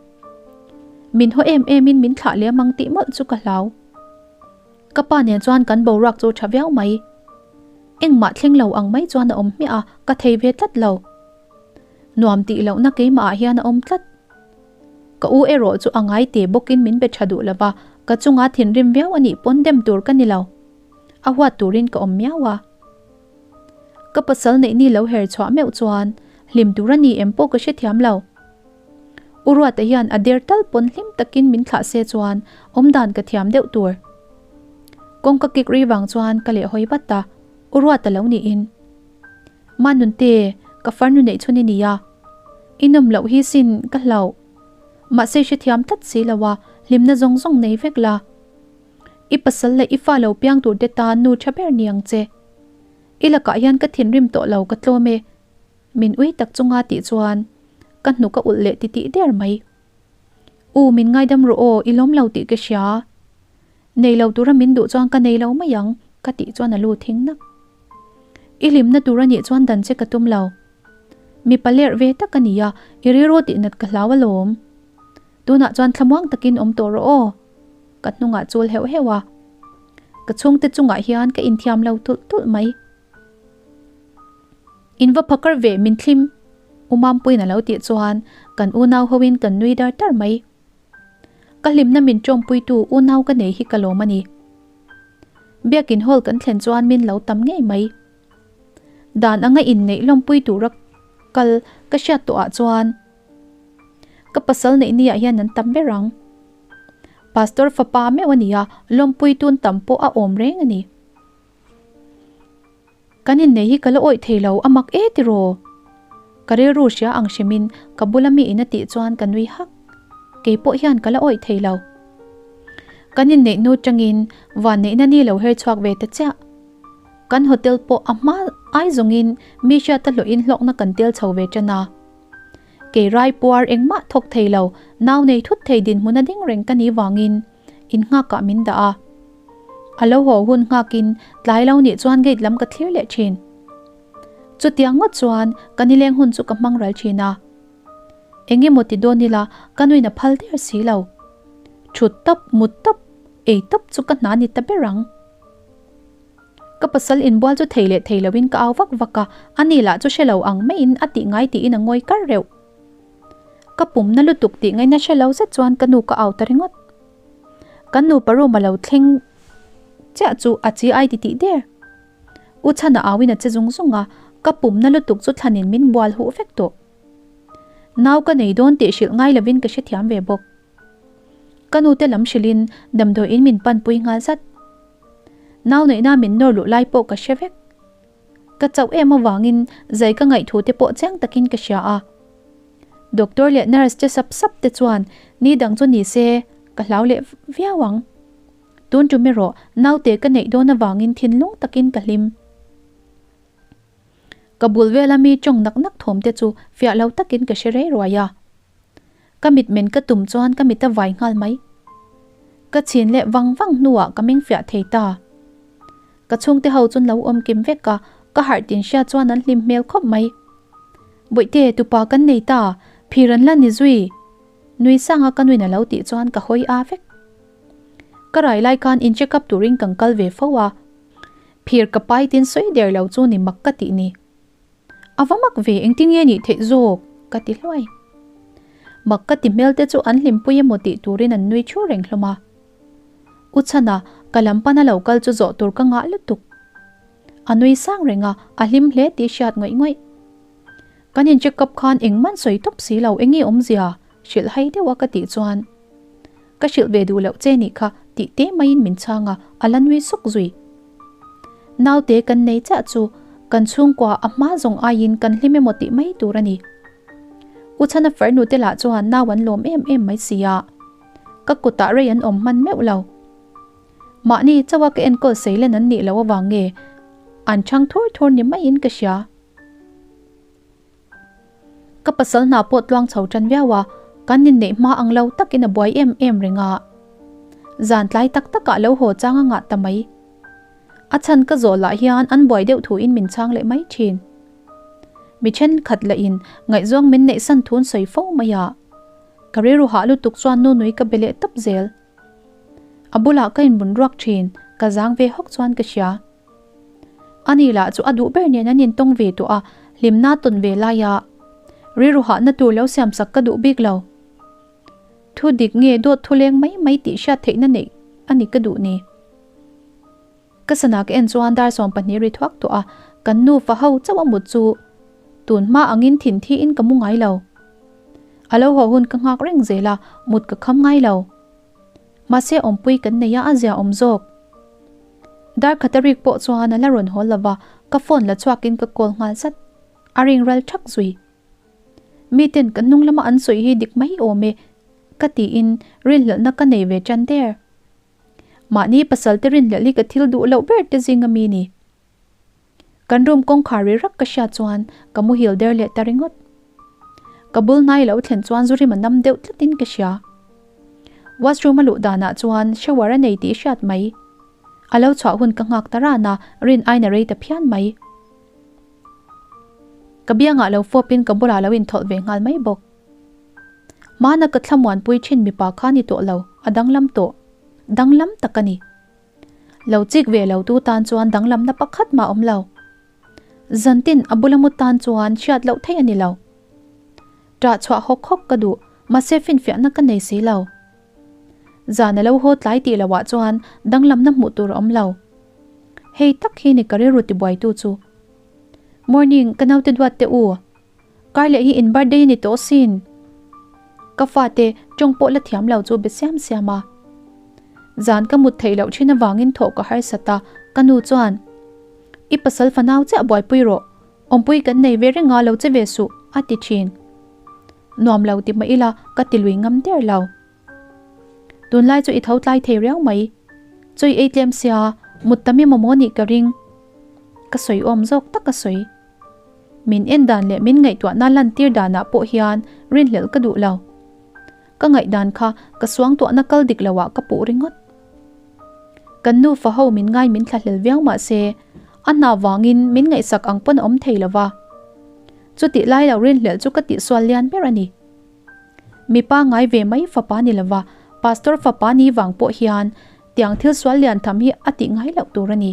Min haw em emin min thlah lem ang tih mawlh chu ka hlau. Ka pa nen chuan kan boruak chu tha viau mai. Engmah thleng lo ang mai chuan a awm hmiah a, ka thei ve tlat lo. Nuam tih lohna keimahah hian a awm tlat. Ka u erawh chu a ngai te bawkin min be tha duh lova, ka chunga thinrim viau a nih pawn dem tur ka ni lo. A huat turin ka awm miau a. Ka pasal neih ni lo her chhuah meuh chuan hlim tur a ni em pawh ka hrethiam lo. U Ruata hian a der tal pawn hlim takin min thlah se chuan awmdan ka thiam deuh tur. Kawngka kik ri vang chuan ka leh hawi vat a, U Ruata lo niin. Manunte, ka farnu neih chhun i nia. I nawm loh hi sin ka hlauh. Mahse hrethiam tlat si lo a, hlimna zawng zawng nei vek la. I pasal leh i fa lo piang tur te tan nu tha ber ni ang che. I lakah hian ka thinrim tawh lo ka tlawm e. Min ui tak chunga tih chuan ka hnuk a ulh leh titih der mai. U min ngaidam rawh aw i lawm lo tih ka hria. Nei lo tura min duh chuan ka nei lo mai ang ka tih chuan a lu thing nak. I hlimna tur a nih chuan dan che ka tum lo. Mipa lerh ve tak a nia i rilru tih nat ka hlau alawm. Tunah chuan thlamuang takin awm tawh rawh aw. Ka hnungah chul heuh heuh a, ka chhungte chungah hian ka inthiam lo tulh tulh mai. In va phakar ve min thlim. U Mampuiin a lo tih chuan kan unau hoin kan nui dar dar mai. Ka hlimna min tawmpuitu unau ka nei hi ka lawm a ni. Biakin hall kan thlen chuan min lo tam ngei mai. Dan anga inneih lawmpui tura kal ka hriat tawhah chuan ka pasal neih niah hian an tam ber ang. Pastor fapa meuh a ni a, lawmpui tun tam pawh a awm reng a ni. Kan innei hi ka la awih thei lo, a mak e tiraw? Ka rilru hria ang hrimin ka bula mi in a tih chuan ka nui hak. Kei pawh hian ka la awih thei lo. Kan inneih hnu tangin vanneihna ni lo her chhuak ve ta chiah. Kan hotel pawh a hma ai zawngin mi hriata hlawhin hlawkna kan tel chho ve tan a. Kei rai puar engmah thawk thei lo, nau nei thut thei dinhmun a ding reng ka nih vangin innghakah min dah a. A lo haw hun nghakin tlai lo nih chuan gate lam ka thlir leh thin. Chutiang ngawt chuan ka nileng hun chu ka hmang ral thin a. Eng emaw ti dawn ila ka nuin a phal der si lo. Thut tawp, mut tawp, ei tawp chu ka hna ni ta ber ang. Ka pasal inbual chu thei leh thei loin ka au vak vak a, ani lah chu hre lo ang maiin a tih ngai tiin a ngawi kar reuh. Ka pumna lutuk tih ngaihna hre lo zet chuan ka nu ka au ta ringawt. Kan nupa room a lo thleng chiah chu a chi ai ti tih der. U chhana auin a che zung zung a, ka pumna lutuk chu thlanin min bual huh vek tawh. Nau ka nei dawn tih hrilh ngai lovin ka hrethiam ve bawk. Ka nute lam hrilhin damdawiin min panpui nghal zat. Nau neihna min nawr luh lai pawh ka hre vek. Ka chauh em avangin zai ka ngaih thu te pawh chiang takin ka hria a. Doctor leh nurse che sap sap te chuan ni dang chu ni se ka hlau leh viau ang. Tun tum erawh naute ka neih dawn avangin thinlung takin ka hlim. Ka bul vela mi tawng nak nak thawm te chu fiah lo takin ka hre rei ruai a. Ka mitmen ka tum chuan ka mit a vai nghal mai. Ka chhin leh vang vang hnuah ka meng fiah thei ta. Ka chhungte ho chuan lo awm kim vek a, ka harh tin hria chuan an hlim hmel khawp mai. Bawihte, tupa kan nei ta, phir an la ni zui. Nui sanga ka nuin a lo tih chuan ka hawi a vek. Ka rai lai khan in check up turin kan kal ve fo a. Phir ka pai tin sawi der lo chu ni mak ka tih ni. A va mak ve, engtin nge nih theih zawk? ka ti hluai. Mak ka ti hmel te chu an hlimpui emaw tih turin an nui thu reng hlawm a. U Chhana, ka lam pana lo kal chu zawh tur ka ngah lutuk. A nui sang reng a, a hlim hle tih hriat ngawih ngawih. Kan in check up khan engman sawi tawp si lo, enge awmzia? Hrilh hai deuh a ka tih chuan. Ka hrilh ve duh loh che nih kha tih te maiin min chhang a, a la nui suk zui. Naute kan nei chiah chu kan chhungkua a hma zawng aiin kan hlim emaw tih mai tur a ni. U Chhana farnu te lah chuan nau an lawm em em mai si a, ka kutah rei an awm hman meuh lo. Mahni chauha ka enkawl seilen an nih loh avang nge an chhang thur thur ni maiin ka hria. Ka pasal hna pawh tluang chho tan viau a, kan inneih hma ang lo takin a buai em em reng a. Zan tlai tak takah lo haw chang a ngah ta mai. A chhan ka zawh lah hian an buai deuh thuin min chhang leh mai thin. Mi thenkhat lahin ngaihzawng min neihsan thun sawi fo mai a. Ka rilru hah lutuk chuan nu nui ka be leh tawp zel. A bulah ka inbun ruak thin, ka zang ve hawk chuan ka hria. Ani lah chu a duh ber nen an intawng ve tawh a, hlimna tawn ve laia rilru hahna tur lo siamsak ka duh bik lo. Thu dik nge dawt thu leng mai mai tih hriat theihna neih a ni ka duh ni. Ka sana ka en chuan dar 12 ri thuak tawh a, kan nufa ho chauh a mut chu tun hma angin thin thiin ka mu ngai lo. A lo haw hun ka nghak reng zel a, mut ka kham ngai lo. Mahse awmpui kan nei a, a zia awm zawk. Dar khat a rik pawh chuan a la rawn haw lova, ka phone la chhuakin ka call nghal zat. A ring ral thak zui. Miten ka hnung lama an sawi hi dik mai awm e, ka tiin rinhlelhna ka nei ve tan der. Mahni pasal te rinhlelh hi ka thil duh loh ber te zinga mi ni. Kan room kawngkhar ri rak ka hriat chuan ka muhil der leh ta ringawt. Ka bul hnai lo thlen chuan zu rim a nam deuh tlatin ka hria. Washroom a luh danah chuan shower a nei tih hriat mai. A lo chhuah hun ka nghak ta ran a, rin aiin a rei ta phian mai. Ka biangah lo fawpin ka bulah lo inthawlh ve nghal mai bawk. Hmana ka thlamuanpui thin mipa kha ni tawh lo, a danglam tawh. Danglam tak a ni. Lo chik ve lo tu tan chuan danglamna pakhat mah awm lo. Zantin a bula mu tan chuan hriat loh theih a ni lo. Ṭah chhuah hawk hawk ka duh, mahse finfiahna ka nei si lo. Zan a lo haw tlai tih loah chuan danglamna hmuh tur a awm lo. Hei tak hi ni ka rilru tibuaitu chu. Morning, ka naute duat teh u. Kar leh hi in birthday a ni tawh sin. Ka fate tawng pawh la thiam lo chu be siam siam a. Zan ka mut theih loh thin avangin thawh ka harsat a, ka nu chuan, I pasal fanau chiah buaipui rawh, awmpui kan nei ve reng a lo che ve suh, a ti thin. Nuam lo ti mah ila ka ti lui ngam der lo. Tunlai chu i tho tlai thei riau mai. Chawi ei tlem sia, mut tam emaw maw nih ka ring. Ka sawi awm zawk tak a sawi. Min en dan leh min ngaihtuahna lantir danah pawh hian rinhlelh ka duh lo. Ka ngaihdan kha ka suangtuahna kal dik loah ka puh ringawt. Kan nufa ho min ngai min thlahlel viau mah se, a hna vangin min ngaihsak ang pawn a awm thei lo va. Chutih lai lo rinhlelh chu ka tihsual lian ber a ni. Mipa ngai ve mai fapa ni lova, Pastor fapa ni vang pawh hian tiang thil sual lian tham hi a tih ngai loh tur a ni.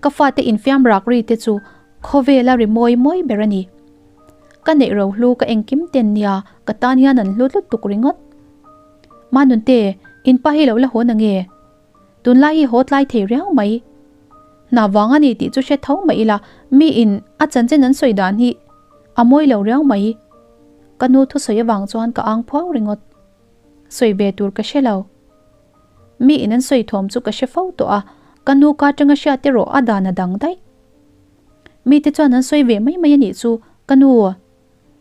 Ka fate infiam rak ri te chu khawvela ri mawi mawi ber a ni. Ka neih ro hlu ka engkim ten nia ka tan hian an hlu tlut tuk ringawt. Manunte, in pa hi lo la haw na nge? Tunlai hi haw tlai thei riau mai. Hna vang a ni tih chu hre tho mai ila mi in a chanchin an sawi dan hi a mawi lo riau mai. Ka nu thusawi avang chuan ka ang phuau ringawt. Sawi ve tur ka hre lo. Mi in an sawi thawm chu ka hre fo tawh a, ka nu ka atanga hriat erawh a dan a dang daih. Mite chuan an sawi ve mai mai a nih chu, ka nu.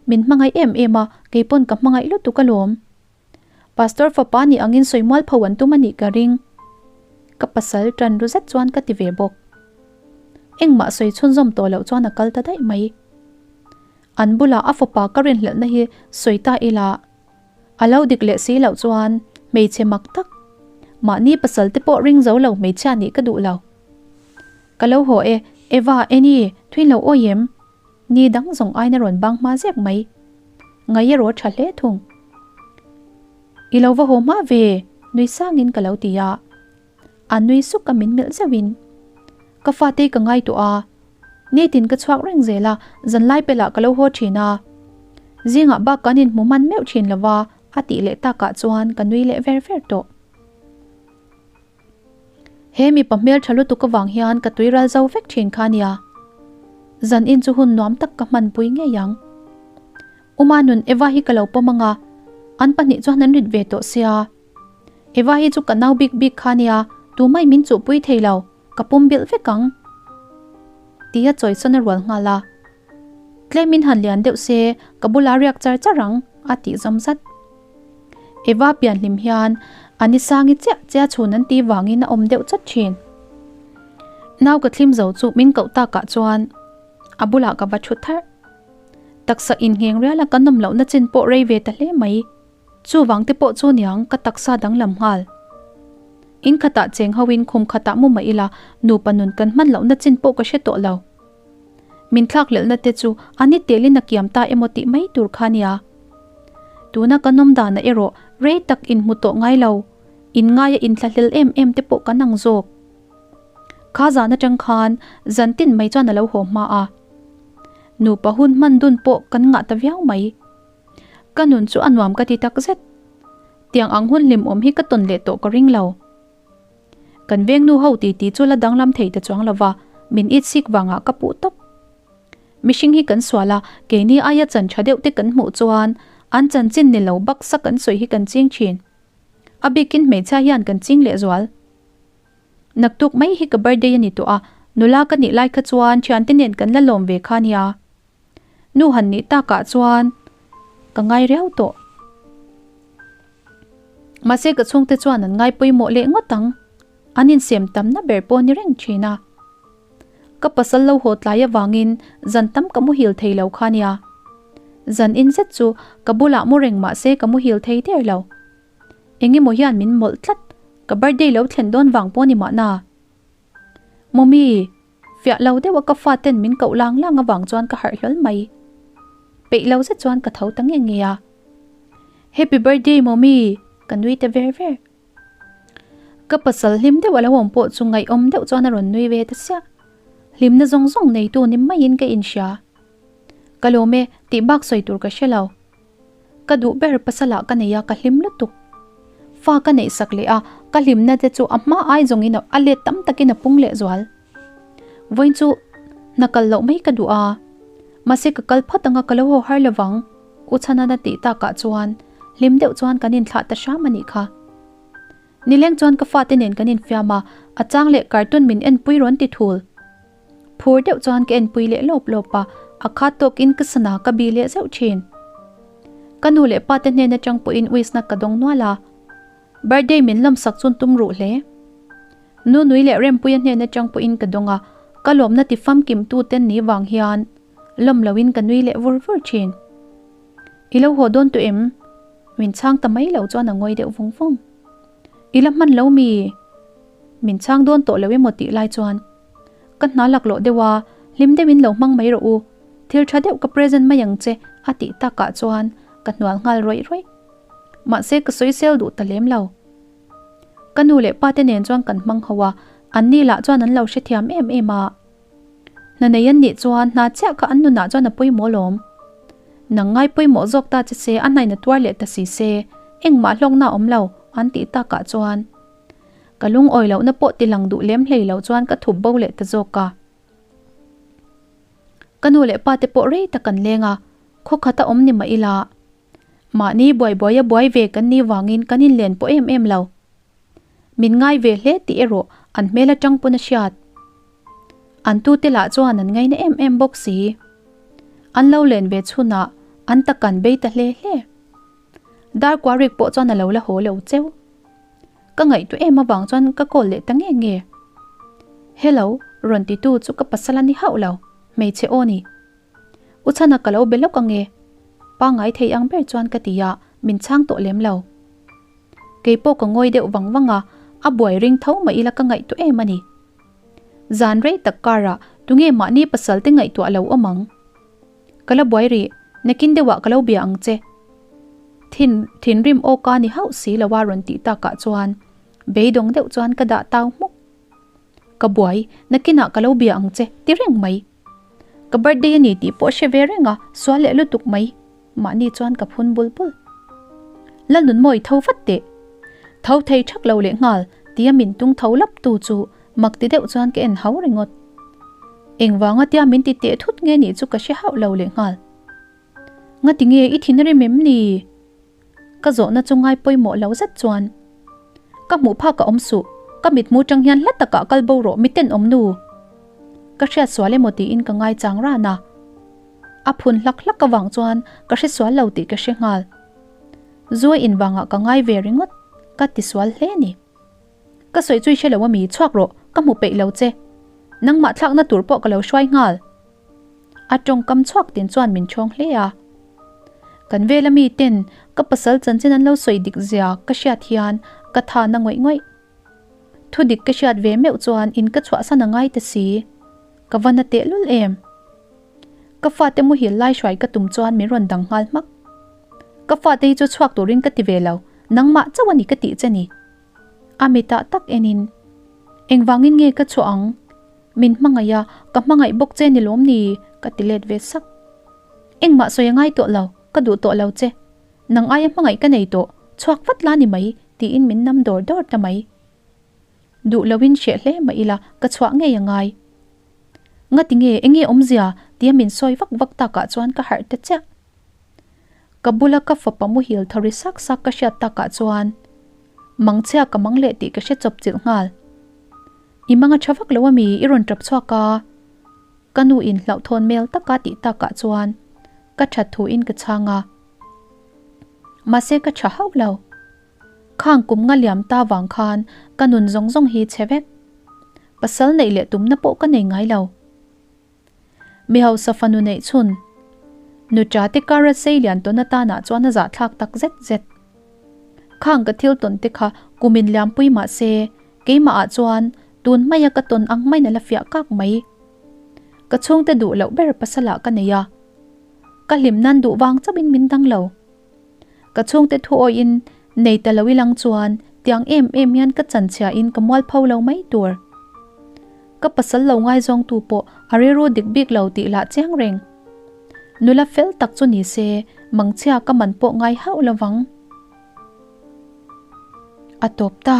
Min hmangaih em em a, kei pawn ka hmangaih lutuk alawm. Pastor fapa nih angin sawi mual pho an tum a nih ka ring. Ka pasal tan ru zet chuan ka ti ve bawk. Engmah sawi chhunzawm tawh loh chuan a kal ta daih mai. An bulah a fapa ka rinhlelhna hi sawi ta ila, A lo dik leh si loh chuan hmeichhe mak tak, mahni pasal te pawh ring zo lo hmeichhia nih ka duh lo. Ka lo haw e, Eva, Annie, thuin lo awi em? Ni dang zawng aina rawn bang hma zek mai. Ngai erawh tha hle thung. I lo va haw hma ve, nui sangin ka lo ti a. A nui suk a min melh zeuhin. Ka fate ka ngai tawh a, nitin ka chhuak reng zel a, zanlai pelah ka lo haw thin a. Zingah bak kan inhmu hman meuh thin lo va, a tih leh takah chuan ka nui leh ver ver tawh. He mipa hmeltha lutuk avang hian ka tui ral zo vek thin kha nia. Zan in chu hun nuam tak ka hmanpui ngei ang. Uma nun Eva hi ka lo pawm ang a, an pahnih chuan an rit ve tawh sia. Eva hi chu ka nau bik bik kha nia, tumai min chuhpui thei lo, ka pum bilh vek ang. Tia chawisawn a rual nghal a. Tlemin han lian deuh se, ka bula riak char char ang, a tih zawm zat. Eva pianhlim hian a ni sangi chiah chiah chhun an tih vangin a awm deuh chawt thin. Nau ka thlim zo chu min koh takah chuan a bulah ka va thu tharh. Taksa inngheng riala kan awm lohna chin pawh rei ve ta hle mai. Chuvang te pawh chu niang ka taksa danglam nghal. In khatah cheng ho in khum khatah mu mah ila nupa nun kan hman lohna chin pawh ka hre tawh lo. Min thlak lelhna te chu a ni telin a kiam ta emaw tih mai tur kha nia. Tuna ka nawm danah erawh rei tak inhmu tawh ngai lo, in ngaia inthlahlel em em te pawh kan ang zawk. Kha zan atang khan zan tin mai chuan a lo haw hma a. Nupa hun hman dun pawh kan ngah ta viau mai. Ka nun chu a nuam ka ti tak zet. Tiang ang hun hlimawm hi ka tawn leh tawh ka ring lo. Kan veng nu ho titi chu la danglam thei ta chuang lova, min it sik vangah ka puh tawp. Mihring hi kan sual a, keini aia chan tha deuh te kan hmuh chuan an chanchin ni lo baksa kan sawi hi kan ching thin. A bikin hmeichhia hian kan ching lehzual. Naktuk mai hi ka birthday a ni tawh a, nula ka nih lai kha chuan thiante nen kan la lawm ve kha nia. Nu han nih takah chuan ka ngai riau tawh. Mahse ka chhungte chuan an ngai pawimawh leh ngawt ang. An insem tamna ber pawh ni reng thin a. Ka pasal lo haw tlai avangin zan tam ka muhil thei lo kha nia. Zan in zet chu ka bulah mu reng mahse ka muhil thei der lo. Engemaw hian min mawlh tlat, ka birthday lo thlen dawn vang pawh ni mahna. Mummy, fiah lo deuh a ka fa ten min koh lang lang avang chuan ka harh hlawl mai. Peih lo zet chuan ka tho ta nge nge a. Happy birthday Mummy, ka nui ta ver ver. Ka pasal hlim deuh a lo awm pawh chu ngaihawm deuh chuan a rawn nui ve ta siah. Hlimna zawng zawng neitu ni maiin ka inhria. Ka lawm e tih bak sawi tur ka hre lo. Ka duh ber pasalah ka nei a, ka hlim lutuk. Fa ka neih sak leh a, ka hlimna te chu a hma ai zawngin a let tam takin a pung leh zual. Vawiin chu hna kal loh mai ka duh a, mahse ka kal phawt anga ka lo haw har lovang, U Chhanan a tih takah chuan hlim deuh chuan kan inthlah ta hram a nih kha. Nileng chuan ka fate nen kan infiam a, a chang leh cartoon min enpui rawn ti thul. Phur deuh chuan ka enpui leh lawp lawp a, a khat tawkin ka sana ka bi leh zeuh thin. Ka nu leh pa te hnen atang pawhin uisna ka dawng nual a, birthday min lawmsak chun tum ruh hle. Nu nui leh Rempuia hnen atang pawhin ka dawng a, ka lawmna ti famkim tu ten ni vang hian lawm loin ka nui leh vur vur thin. I lo haw dawn tawh em? Min chhang ta mai lo chuan a ngawi deuh vung vung. I la hman lo mi? Min chhang dawn tawh lo emaw tih lai chuan ka hna laklawh deuh a, hlim deuhin lo hmang mai rawh u, thil tha deuh ka present mai ang che a tih takah chuan ka hnual nghal rawih rawih. Mahse ka sawisel duh ta lem lo. Ka nu leh pa te nen chuan kan hmang ho a, anni lah chuan an lo hrethiam em em a. Hna nei an nih chuan hna chiah kha an nunah chuan a pawimawh alawm. Nang ngai pawimawh zawk ta che se a hnain a tuar leh ta si se, engmah hlawkna a awm lo an tih takah chuan ka lungawi lohna pawh ti lang duh lem hlei lo chuan ka thup bo leh ta zawk a. Ka nu leh pa te pawh rei tak an leng a, khaw khat a awm ni mah ila mahni buai buaia buai ve kan nih vangin kan inlen pawh em em lo. Min ngai ve hle tih erawh an hmel atang pawn a hriat. An tute lah chuan an ngaina em em bawk si. An lo len ve chhunah an tak an bei ta hle hle. Darkuarik pawh chuan a lo la haw lo cheu. Ka ngaihtuah em avang chuan ka call leh ta nge nge. Hello, rawn titu chu ka pasal a ni hauh lo, hmeichhe aw ni. U chhana ka lo be lawk ange. Pangngai thei ang ber chuan ka ti a, min chhang tawh lem lo. Kei pawh ka ngawi deuh vang vang a, a buai ring tho mah ila ka ngaihtuah em a ni. Zan rei tak karah tunge mahni pasal te ngaihtuah lo awm ang? Ka la buai rih, nakin deuhah ka lo bia ang che. Thin thinrim aw ka ni hauh si lo a rawn tih takah chuan beidawng deuh chuan ka dah tau hmuk. Ka buai, nakinah ka lo bia ang che ti reng mai. Ka birthday a ni tih pawh hre ve reng a, sual leh lutuk mai. Mahni chuan ka phun bul bul. Lalnunmawi tho vat teh. Tho thei thak lo leh nghal tia min tung tho lap tu chu mak ti deuh chuan ka en hau ringawt. Engvanga tia min ti teh thut nge nih chu ka hre hauh lo leh nghal. Ngati nge i thin a rim em ni? Ka zawhna chu ngai pawimawh lo zet chuan ka hmuh phak a awm suh, ka mithmu tang hian hla takah kal bo rawh mi tenawm nu. Ka hriat sual emaw tiin ka ngai chang ran a. A phun hlak hlak avang chuan ka hre sual lo tih ka hre nghal. Zuai invangah ka ngai ve ringawt, ka ti sual hle ni. Ka sawi chu i hre lo ami, chhuak rawh, ka hmu peih lo che. Nangmah thlakna tur pawh ka lo hruai nghal. A tawngkam chhuak tin chuan min chhawng hle a. Kan vela mi ten ka pasal chanchin an lo sawi dik zia ka hriat hian ka tha na ngawih ngawih. Thu dik ka hriat ve meuh chuan in ka chhuahsan a ngai ta si. Ka va na tehlul em. Ka fate muhil lai hruai ka tum chuan min rawn dang nghal hmak. Ka fate hi chu chhuak turin ka ti ve lo, nangmah chauh a ni ka tih che ni. A mitah tak enin, Engvangin nge ka chhuah ang? Min hmangaih a, ka hmangaih bawk che ni lawm ni? ka ti let ve sak. Engmah sawi a ngai tawh lo, ka duh tawh lo che. Nang aia hmangaih ka nei tawh, chhuak vat la ni mai, tiin min nam dawr dawr ta mai. Duh loin hreh hle mah ila, ka chhuah ngei a ngai. Ngati nge, enge awmzia? tia min sawi vak vak takah chuan ka harh ta chiah. Ka bula ka fapa muhil thari sak sak ka hriat takah chuan mangchhia ka mang leh tih ka hre chawp chilh nghal. I mang a tha vak lo ami i rawn tap chhuak a? Ka nu in hlauhthawn mel taka tih takah chuan ka that thu in ka chhang a. Mahse ka tha hauh lo. Khang kum nga liam ta vang khan ka nun zawng zawng hi chhe vek. Pasal neih leh tumna pawh ka nei ngai lo. Mi hausa fanu neih chhun Nuṭa te kara sei lian tawn atana chuan a zahthlak tak zet zet. Khang ka thil tawn te kha kumin liampui mah se keimahah chuan tun maia ka tawn ang maiin a la fiah kak mai. Ka chhungte duh loh ber pasalah ka nei a, ka hlim nan duh vang chauhin min dang lo. Ka chhungte thu awiin nei ta lo ilang chuan tiang em em hian ka chanchhiain ka mualpho lo mai tur. Ka pasal lo ngaizawngtu pawh a rilru dik bik lo tih lah chiang reng. Nula fel tak chu ni se, mangchhia ka man pawh ngai hauh lovang. A tawp ta.